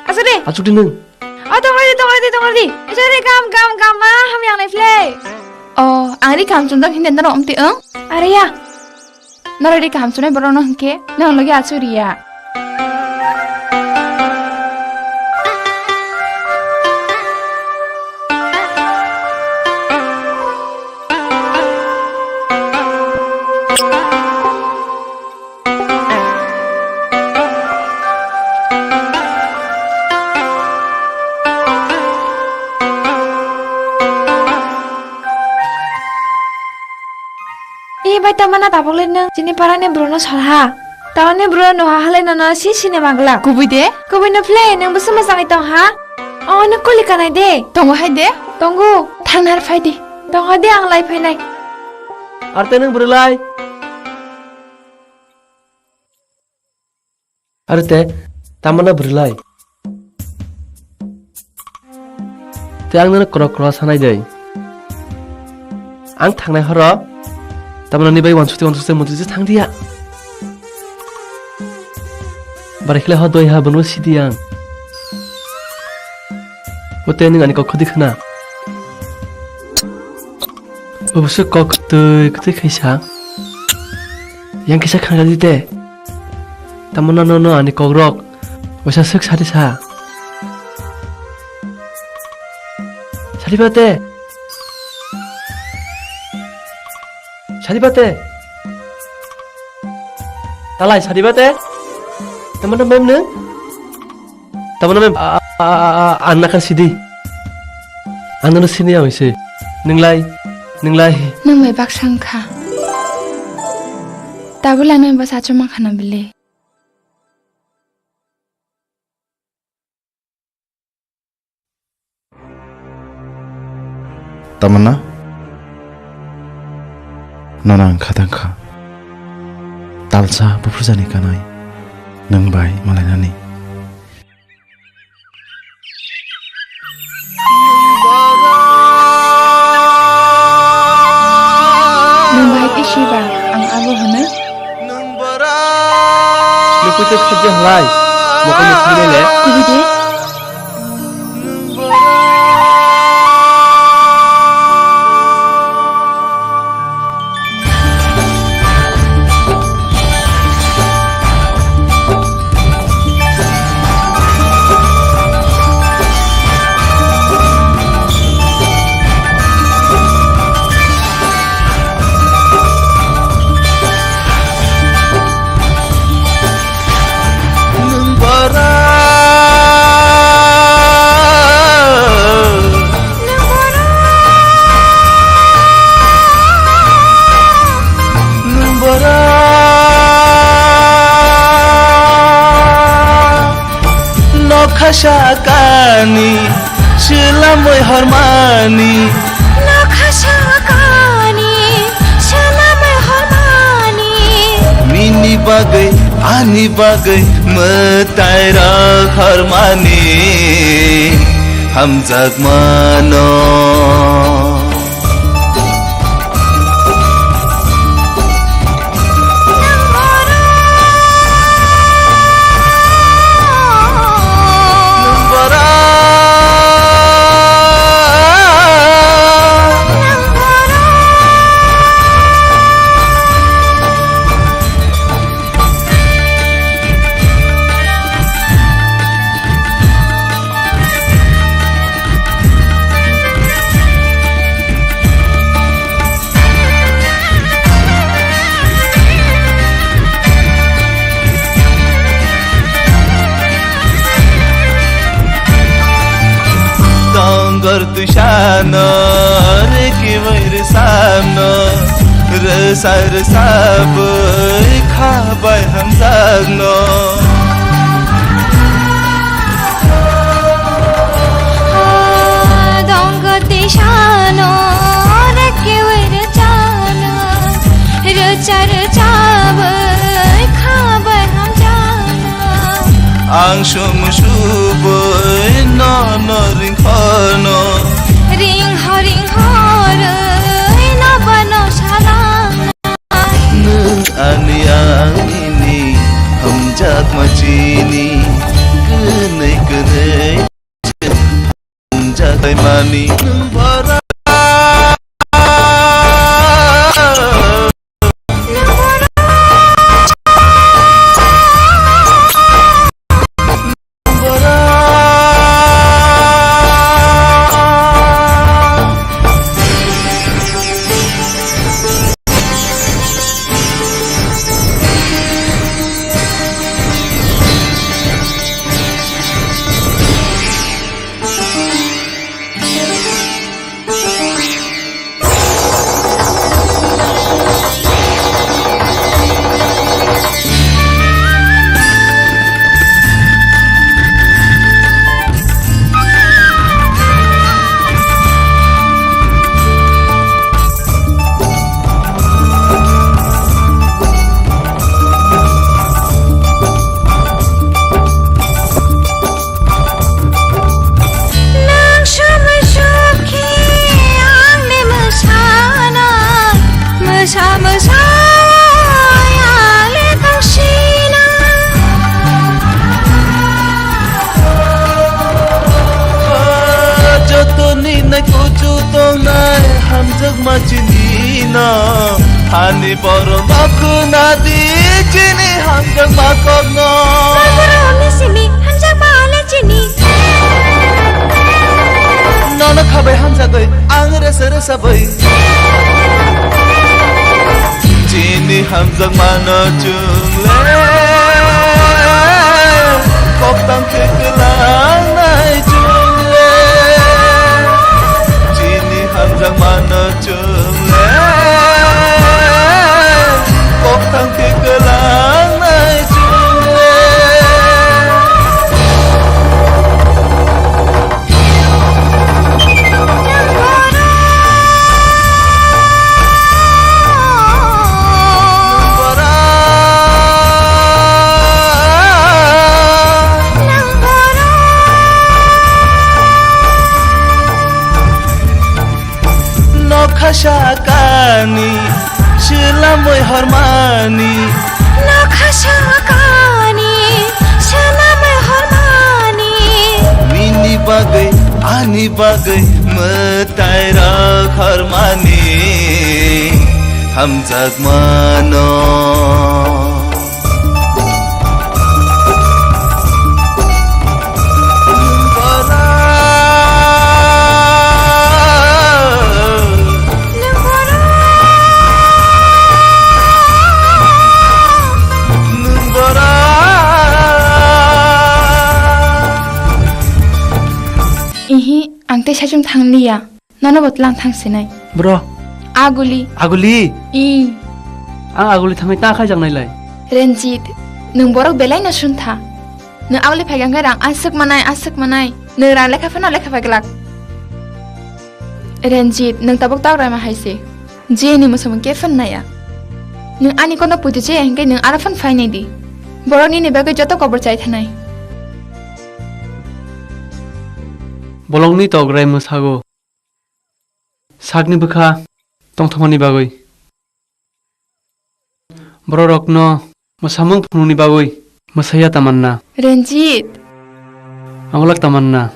Asade. Achuk di nung. Oh, tongla di, tongla di, tongla di. Sorry, kam, kam, kam, ma, ham yang nai play. Oh, ang ri kam chundam hindi naro omti ang? Are ya. Naro ri kam chunai borok no hingke, nang logi achuk ri ya. Ee bai, tamana tabuk le nwng chini para ni bru no sal ha. Tamani bru no ha halai nono si sini magla. Kubui de? Kubui no phle, nwng bwswk mwchangwi tong ha? O, nwng kuli kanai de. Tongo hai de? Tongo. Thang nar phai di. Tongo de, ang lai phainai. Arte nwng bwrwi lai? Arte, tamana bwrwi lai? Te ang nono kro kro sanai de. Ang thangnai horo. Tamoni bai wansukte wansukte muchungse thangriya. Barai khlai ho doi ha bono sidi ang. Bote nwng ani kok khudi khna. Oboso kok twi kwtwi khaisa. Yang kisa khna di te. Tamona no no ani kok rok. Waisa swk sari sa. Sari ba te. Sari ba te. Talai sari ba te. Tamona mem nwng. Tamona mem a, a, a, a, ang nakha sidi. Ang nono sini ang se. Nwnglai, nwnglai. Nwng bai baksa wngkha. Tabula nwng ba sachuma khana bile. Tamana? Nono ang khatang kha. Talsa buphurjani kanai. Nwng bai malainani. Nwng bahai khe siba, ang abo hwno. Nukui tei khajak lai, mokol ni thangwi le. Kubui de. Nwng bwrang. Nwng bwrang. Nokha sakani, swlamwi hormani. Nokha sakani, swlamwi hormani. Nini bagwi, ani bagwi, mwtai rok hormani. Hamjakmano. Tongor twi sano, reki bai rwsano, rwsa rwsa bwi kha bai hamjakno. Dongor twi sano, reki bai rwsano, rwsa rwsa bwi kha bai hamjakno. Ang sum subui nono ringkhono. Ringho ringho rwi no bano salangna. Nwng ani angni hamjakma chini, kwnwi kwnwi hamjakmani nwng bora. Machini no hani borok no khuna di chini hamjakma kokno. Borok ni simi hamjakma le chini. Nono khabai hamjagwi ang resa resa bai. Chini hamjakma no chungle. Koktang khe kwlangnai chungle. Chini hamjakma no chungle. Koktang khe kwlangnai chungle. Nokha sakani, swilamwi hormani. Nokha sakani, swilamwi hormani. Nini bagwi, ani bagwi, mwtai rok hormani. Hamjakmano. Ihi, ang tei saichung thang liya. Nono bo tlang thang sinai. Bro. Aguli. Aguli? I. Ang aguli thangwi ta khaijak nailai. Renjit, nwng borok belai no suntha. Nwng aguli phai khe rang aswk manai, aswk manai. Nwng rang lekha phano lekha phai glak. Renjit, nwng tabuk tok raima hai se. Je ni mwsamung khe phan naya. Nwng ani kono puitu je hinkhe nwng aro phan phai nai di. Borok nini bagwi joto kobor chai thanai. Bolongni tok rai mwsago. Sakni bwkha tongthokmani bagwi. Bororokno mwsamung phunukni bagwi mwsaya Tamanna. Renjit. Angulak Tamanna.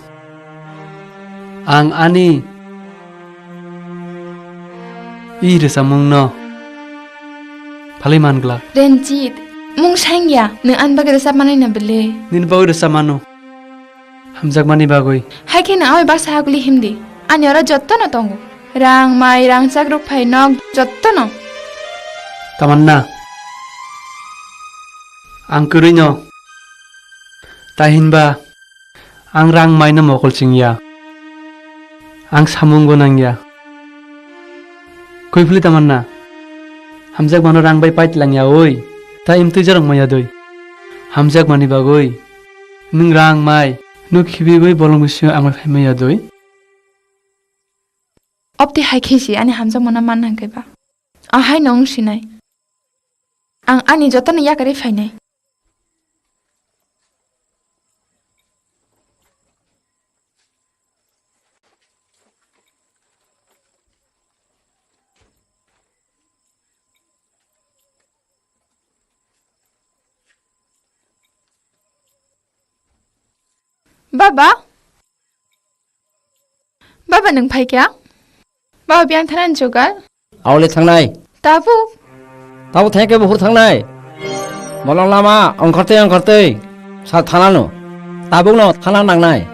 Ang ani i rwchapmungno phalwi man glak. Renjit, mung sangya, nwng ani bagwi rwchap manai na bwle? Nini bagwi rwchap mano. Hamjakmani bagwi. Hai khe nwng amai baksa aguli himdi. Ani oro jottono tongo. Rang, mai, rangchak, rukphai, nok, jottono. Tamanna. Ang kwrwino. Tahinba ang rang maino mokol chingya. Ang samungo nangya. Koi phili Tamanna. Hamjakmano rang bai pai tlangya oi. Ta imtwi jorok maya doi. Hamjakmani bagwi. Nwng rang mai, nwng khibiwi bolong bisingo ang bai phaimaya doi. Opti hai khe si ani hamjakmano manna hwnkhe ba. Ahai no wng sinai. Ang ani jotono yakarwi phainai. Baba? Baba, nwng phaikha? Baba, biyang thanani jugal? Aole thangnai. Tabuk? Tabuk thangkhe buphuru thangnai. Bolong lama ongkhortwi ongkhortwi sa thanano. Tabukno thana nangnai.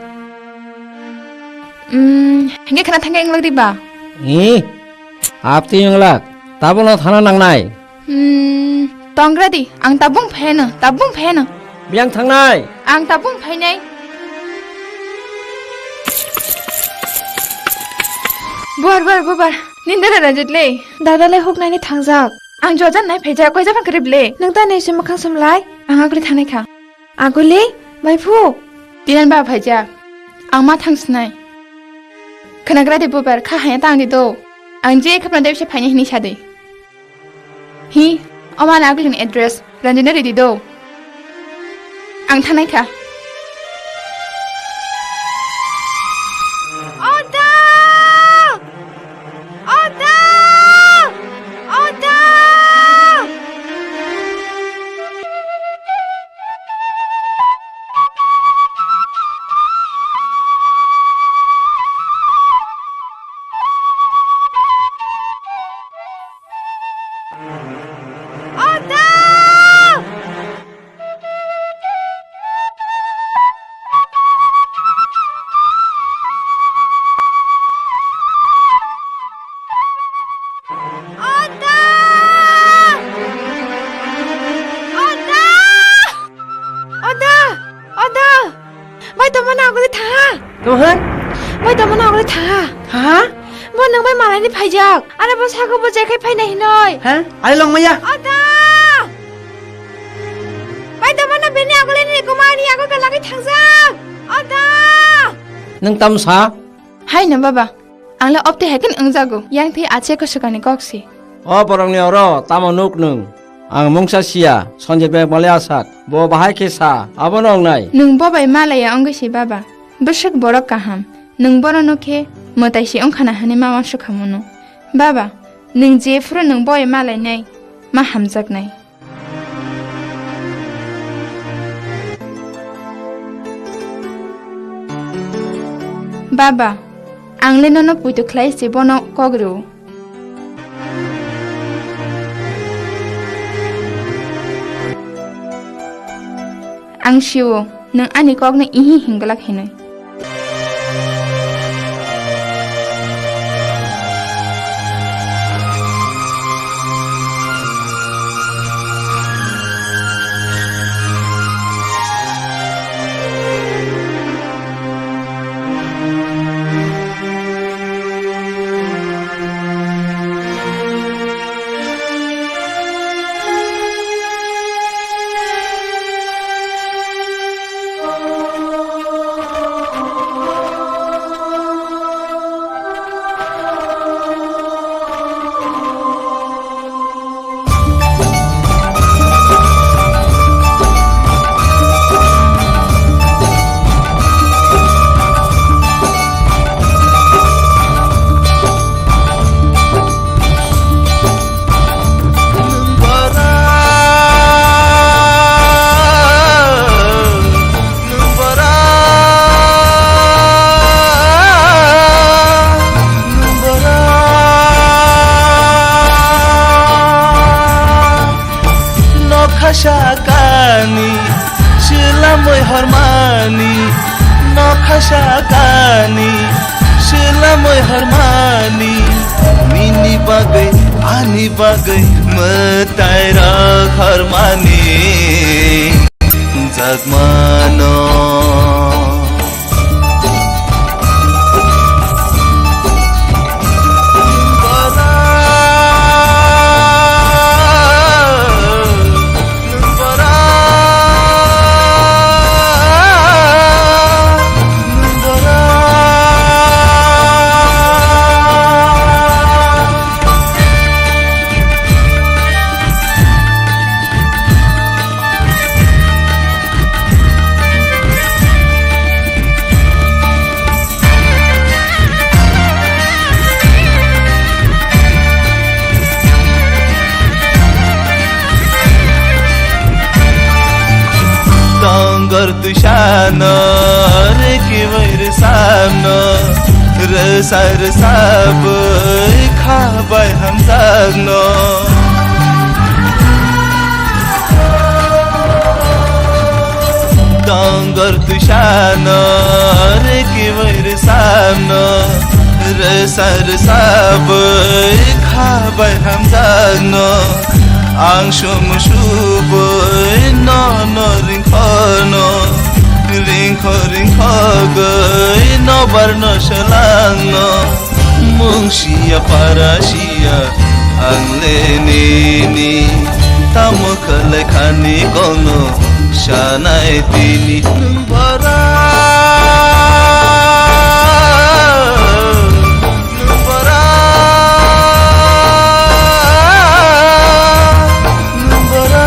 Hmm, hingke khana thangkhe wngla riba? Ih, aptwi wngla. Tabukno thana nangnai. Hmm, tongra di, ang tabung pheno, tabung pheno. Biyang thangnai. Ang tabung phainai. Buar, buar, bubar. Nindara rajit le. Dada le huk nai ni thangjak. Ang jojan nai phaijak, koi japan krip le. Nang ta nei se makhang samlai. Ang agri thanai kha. Aguli, bai phu. Tinan ba phaijak. Ang ma thang snai. Khanagra de bubar, kha haya tang di do. Ang je khapna de se phaini hini sade. Hi, oman agulini address, Ranjini ridi do. Ang thanai kha. Oda! Oda! Oda! Oda! Oda! Oda! Oda! Oda! Bai tongmani aguli thaha. Tamo hai? Bai tongmani aguli thaha. Thaha? Bo nwng bai malaini phaijak. Aro bo sago bo jekhai phainai hinoi. Ha? Ari long maya? Oda! Bai tongmani bini aguli ni kumani agul ka lagi thangjak. Oda! Nwng tam sa? Hai no baba. Ang le opti hai khe wngjago, yang thwi ache kwswkani kok si. O borokni oro tamo nuk nwng? Ang mungsa siya, Sanjay Beg Male Asad. Bo bahai khe sa, abono wngnai. Nwng bo bai malaya wngwi si baba. Bwswk borok kaham. Nwng bono nuk khe mwtai si wngkhana hwnwi ma uansukha muno. Baba, nwng jephuru nwng bo bai malainai, ma hamjaknai. Baba, ang le nono puitu khlai se bono kok rw. Ang sio, nwng ani kokno ihi hinglak hinwi. Nwng bwrang, nwng bwrang. Nokha sakani, swlamwi hormani. Nokha sakani, swlamwi hormani. Nini bagwi, ani bagwi, mwtai rok hormani. Jakmano. Tongor twi sano, rwkiwi rwsano, rwsa rwsabwi kha bai hamjakno. Tongor twi sano, rwkiwi rwsano, rwsa rwsabwi kha bai hamjakno. Ang sum subwi nono ringkhono, ringkho ringkhogwi nobarno swlangno. Mung siya para siya ang le nini, tamo khlai khani kono sanai tini. Nwng bara, nwng bara, nwng bara.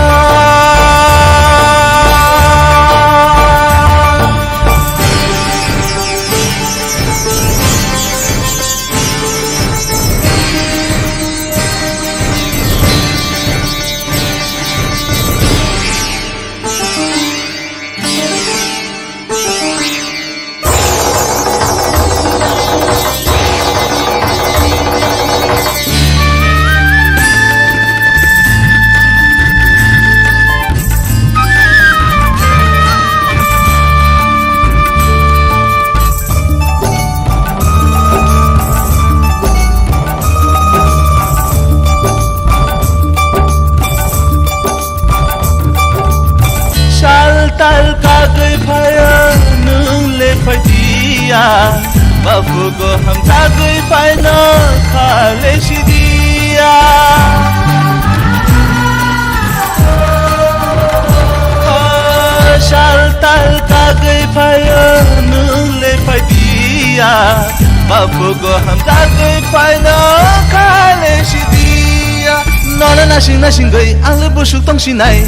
Bapugo hamjagwi phaino khale sidiya. Sal tal kagwi phaio nungle phaidiya. Bapugo hamjagwi phaino khale sidiya. Nono nasing nasingwi angle busuk tongsinai.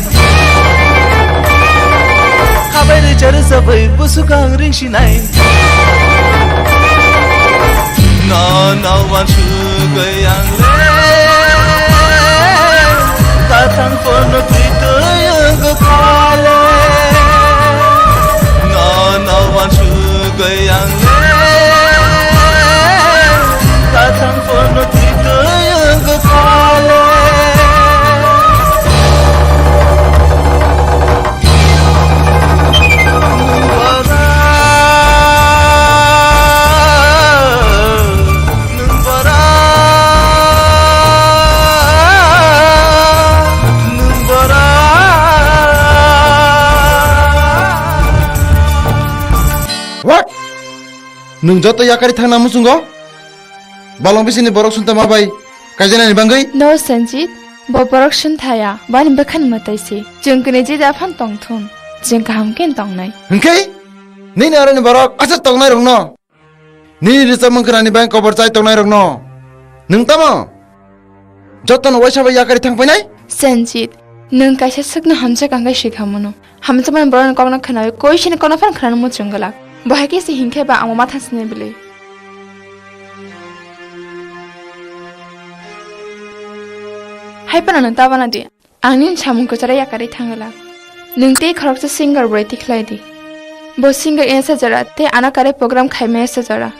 Khabai rwcha rwchabwi busuk ang ringsinai. Nono wansugwi ang le kathang phano twi twi wngkha le. Nono wansugwi ang le kathang phano twi twi wngkha le. What? Nwng joto yakari thangna muchungo? Bolong bisini borok sumtama bai kaijanani bangwi? No, Sanjit, bo borok sumthaya, bani bwkhani mwtai se. Chwng kwnwi je da phan tongthun, chwng kaham khe tongnai. Hwnkhe? Nini aroni borok aswk tongnai rokno? Nini rwchapmung kwnani bai kobor chai tongnai rokno? Nwng tamo? Jotono waisa bai yakari thang painai? Sanjit, nwng kaisa swkno hamjak ang khe swikha mano. Hamjakmani borokni kokno khwnawi koisini kokno phano khwnano muchung glak. Bo hai khe se hinkhe ba amo matha sinai bwlwi. Hai phano nwng ta bana di. Ang nini samung kwcharo yakarwi thang glak. Nwng tei khoroksa singer bai tikhlai di. Bo singer wngsa jora tei ano karwi program khaimaya sa jora.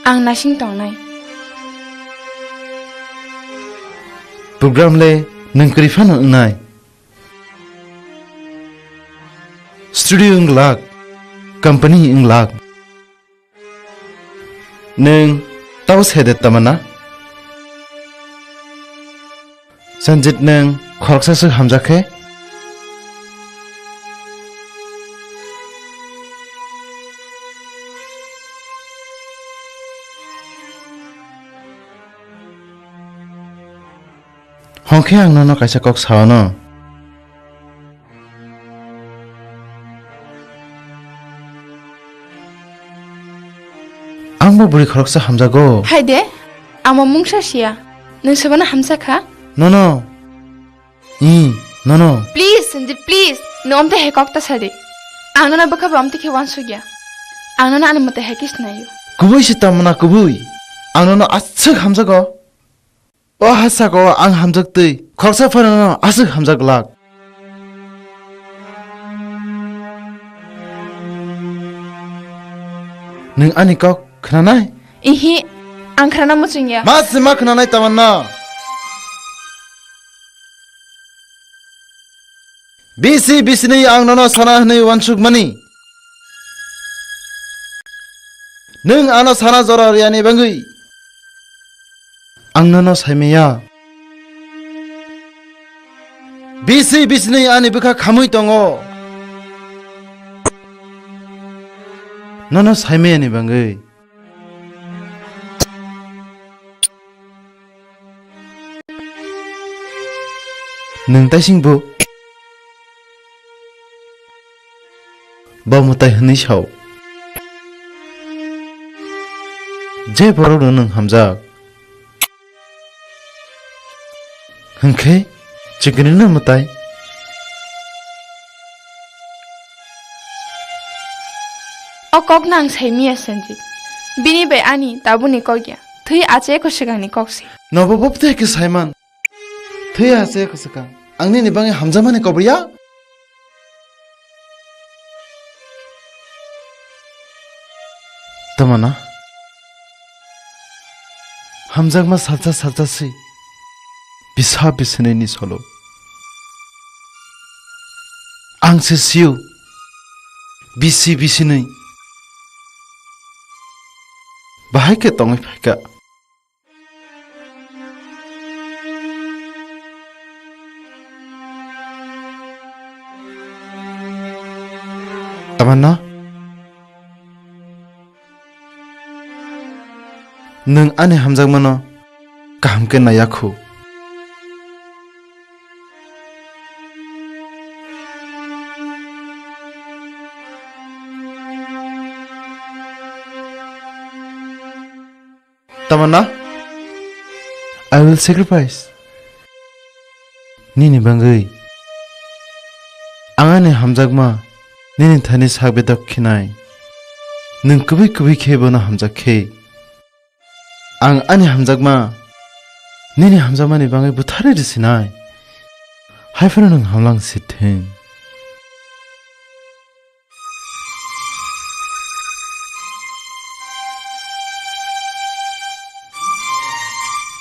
Ang nasing tongnai. Program le nwng kwrwi phano wngnai. Studio wng glak, company wng glak. Nwng tamo se de, Tamanna? Sanjit, nwng khoroksa swk hamjak khe? Hwnkhe ang nono kaisa kok sa-o no. Ang bo bwrwi khoroksa hamjago. Hai de, ang bo mungsa siya. Nwng sebana hamsa kha? Nono. I, nono. Please, Sanjit, please. Nwng omte hai kok ta sa de. Ang nono bwkha bo omte khe uansukya. Ang nono ani mwtai hai khe sinaio. Kubui se Tamanna, kubui. Ang nono aswk hamjago. O ha saka o ang hamjak twi khoroksa phano no aswk hamjak glak. Nwng ani kok khwnanai? Ihi, ang khwnana muchungya. Ma se ma khwnanai, Tamanna? Bisi bisini ang nono sana hwnwi uansukmani. Nwng ano sana jora rwyani bangwi ang nono saimaya. Bisi bisini ani bwkha khamwi tongo. Nono saimayani bangwi. Nwng taising bo? Bo mwtai hwnwi sao. Je borokno nwng hamjak. Hwnkhe chikini no mwtai. O kokno ang saimiya, Sanjit. Bini bai ani tabukni kok ya. Thwi achaikho swkangni kok se. Nobo bopte khe saiman. Thwi achaikho swkang. Ang nini bangwi hamjakmani kobriya? Tamanna? Hamjakma salsa salsa se bisa bisinini solo. Ang se sio bisi bisinwi bahai khe tongwi phaikha. Tamanna? Nwng ani hamjakmano kaham khe naiya khu. Tamanna, I will sacrifice. Nini bangwi. Ang ani hamjakma, nini thani sak bedok khinai. Nwng kubui kubui khe bono hamjak khe. Ang ani hamjakma, nini hamjakmani bangwi butharwi risinai. Haiphano nwng hamlang sithwng.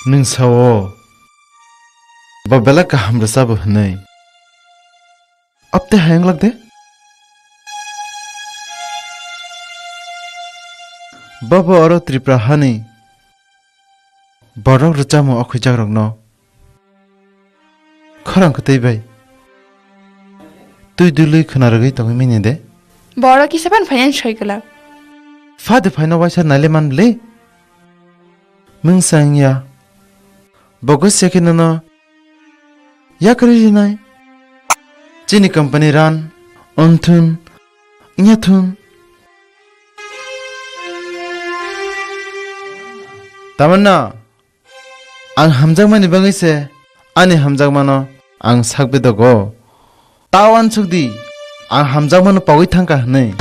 Nwng sao, bo belai kaham rwchabo hwnwi. Apte hayang lak de. Babo oro Tripura hani borok rwchamo okhuijak rokno khorang kwtwi bai twi dului khwna rwgwi tongwi mini de. Borok kisa ban finance soi kwlak. Phadi phaino waisa naile man bwle. Mungsa wngya. Bogo se khe nono yakarwi rinai. Chini company run, on thun, wngya thun. Tamanna, ang hamjakmani bagwi se ani hamjakmano ang sak bedogo. Ta uansuk di, ang hamjakmano pogwi thangkha hwnwi.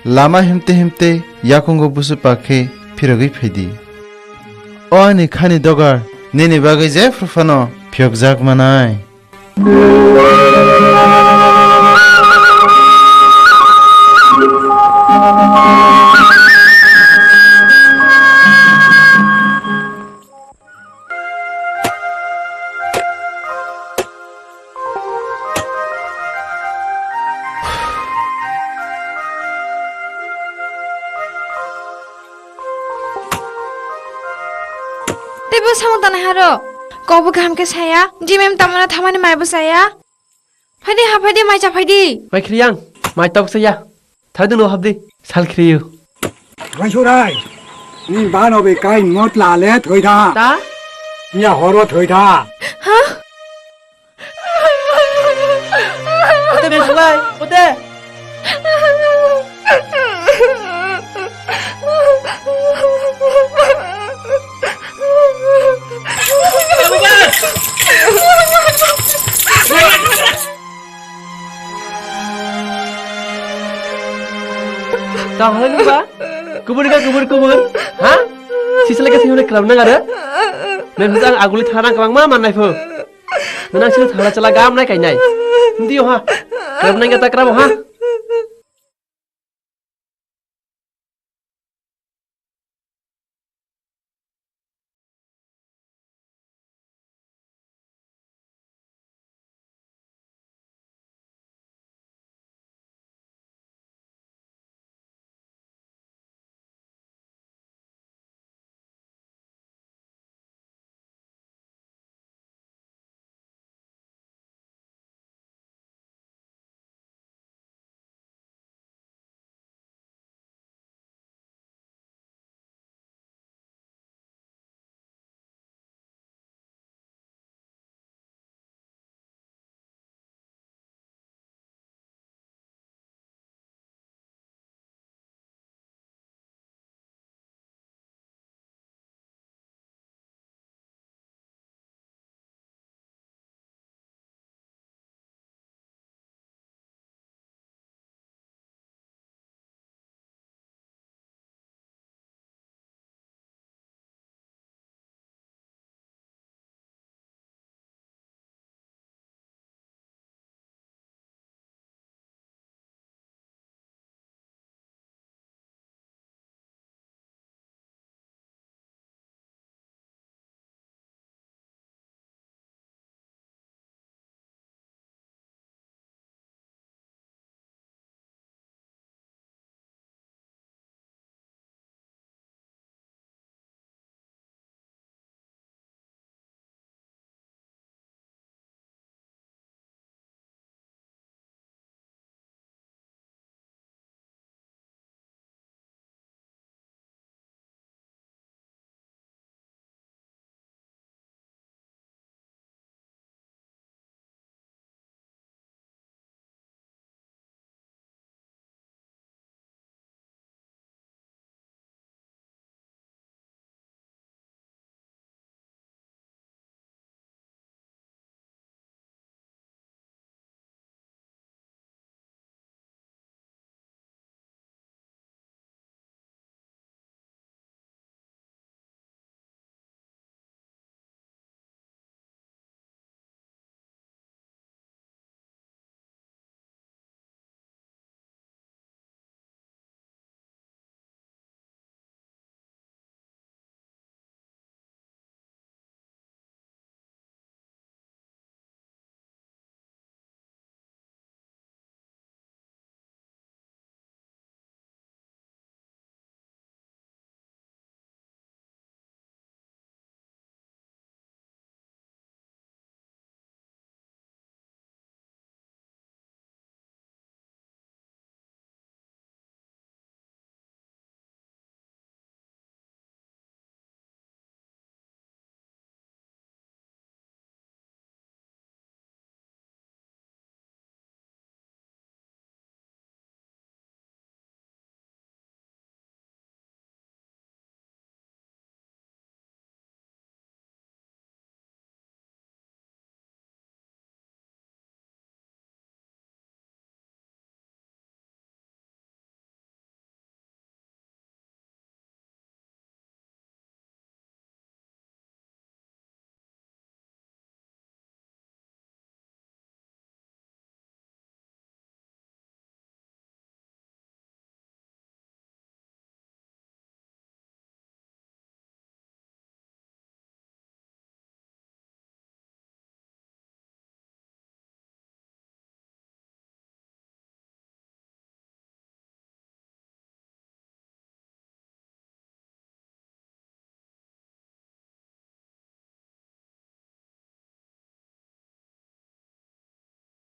Lama himte himte yakungo busu pakhe phirogwi phaidi. O ani khani dogar, nini bagwi jephru phano phiyokjak manai. Tei bo samung tanai haro. Kokbo kaham khe saya, jimem tamano thamani maibo saya. Phaidi ha, phaidi mai cha phaidi. Mai khriyang, mai tok saya. Thaidung no habdi, sal khriyu. Wai surai, ni bano be kai mot la le thoi da. Ta? Nya horo thoi da. Ha? Ote be sulai, ote. Tang halai nungba? Kubur ka kubur kubur? Ha? Sisle ka singule kram nang ada? Nang hujang aguli tharang kabang ma man nai pho. Nang sila thala chala gam nai kai nai. Ndi ha? Kram nang kata kram ha?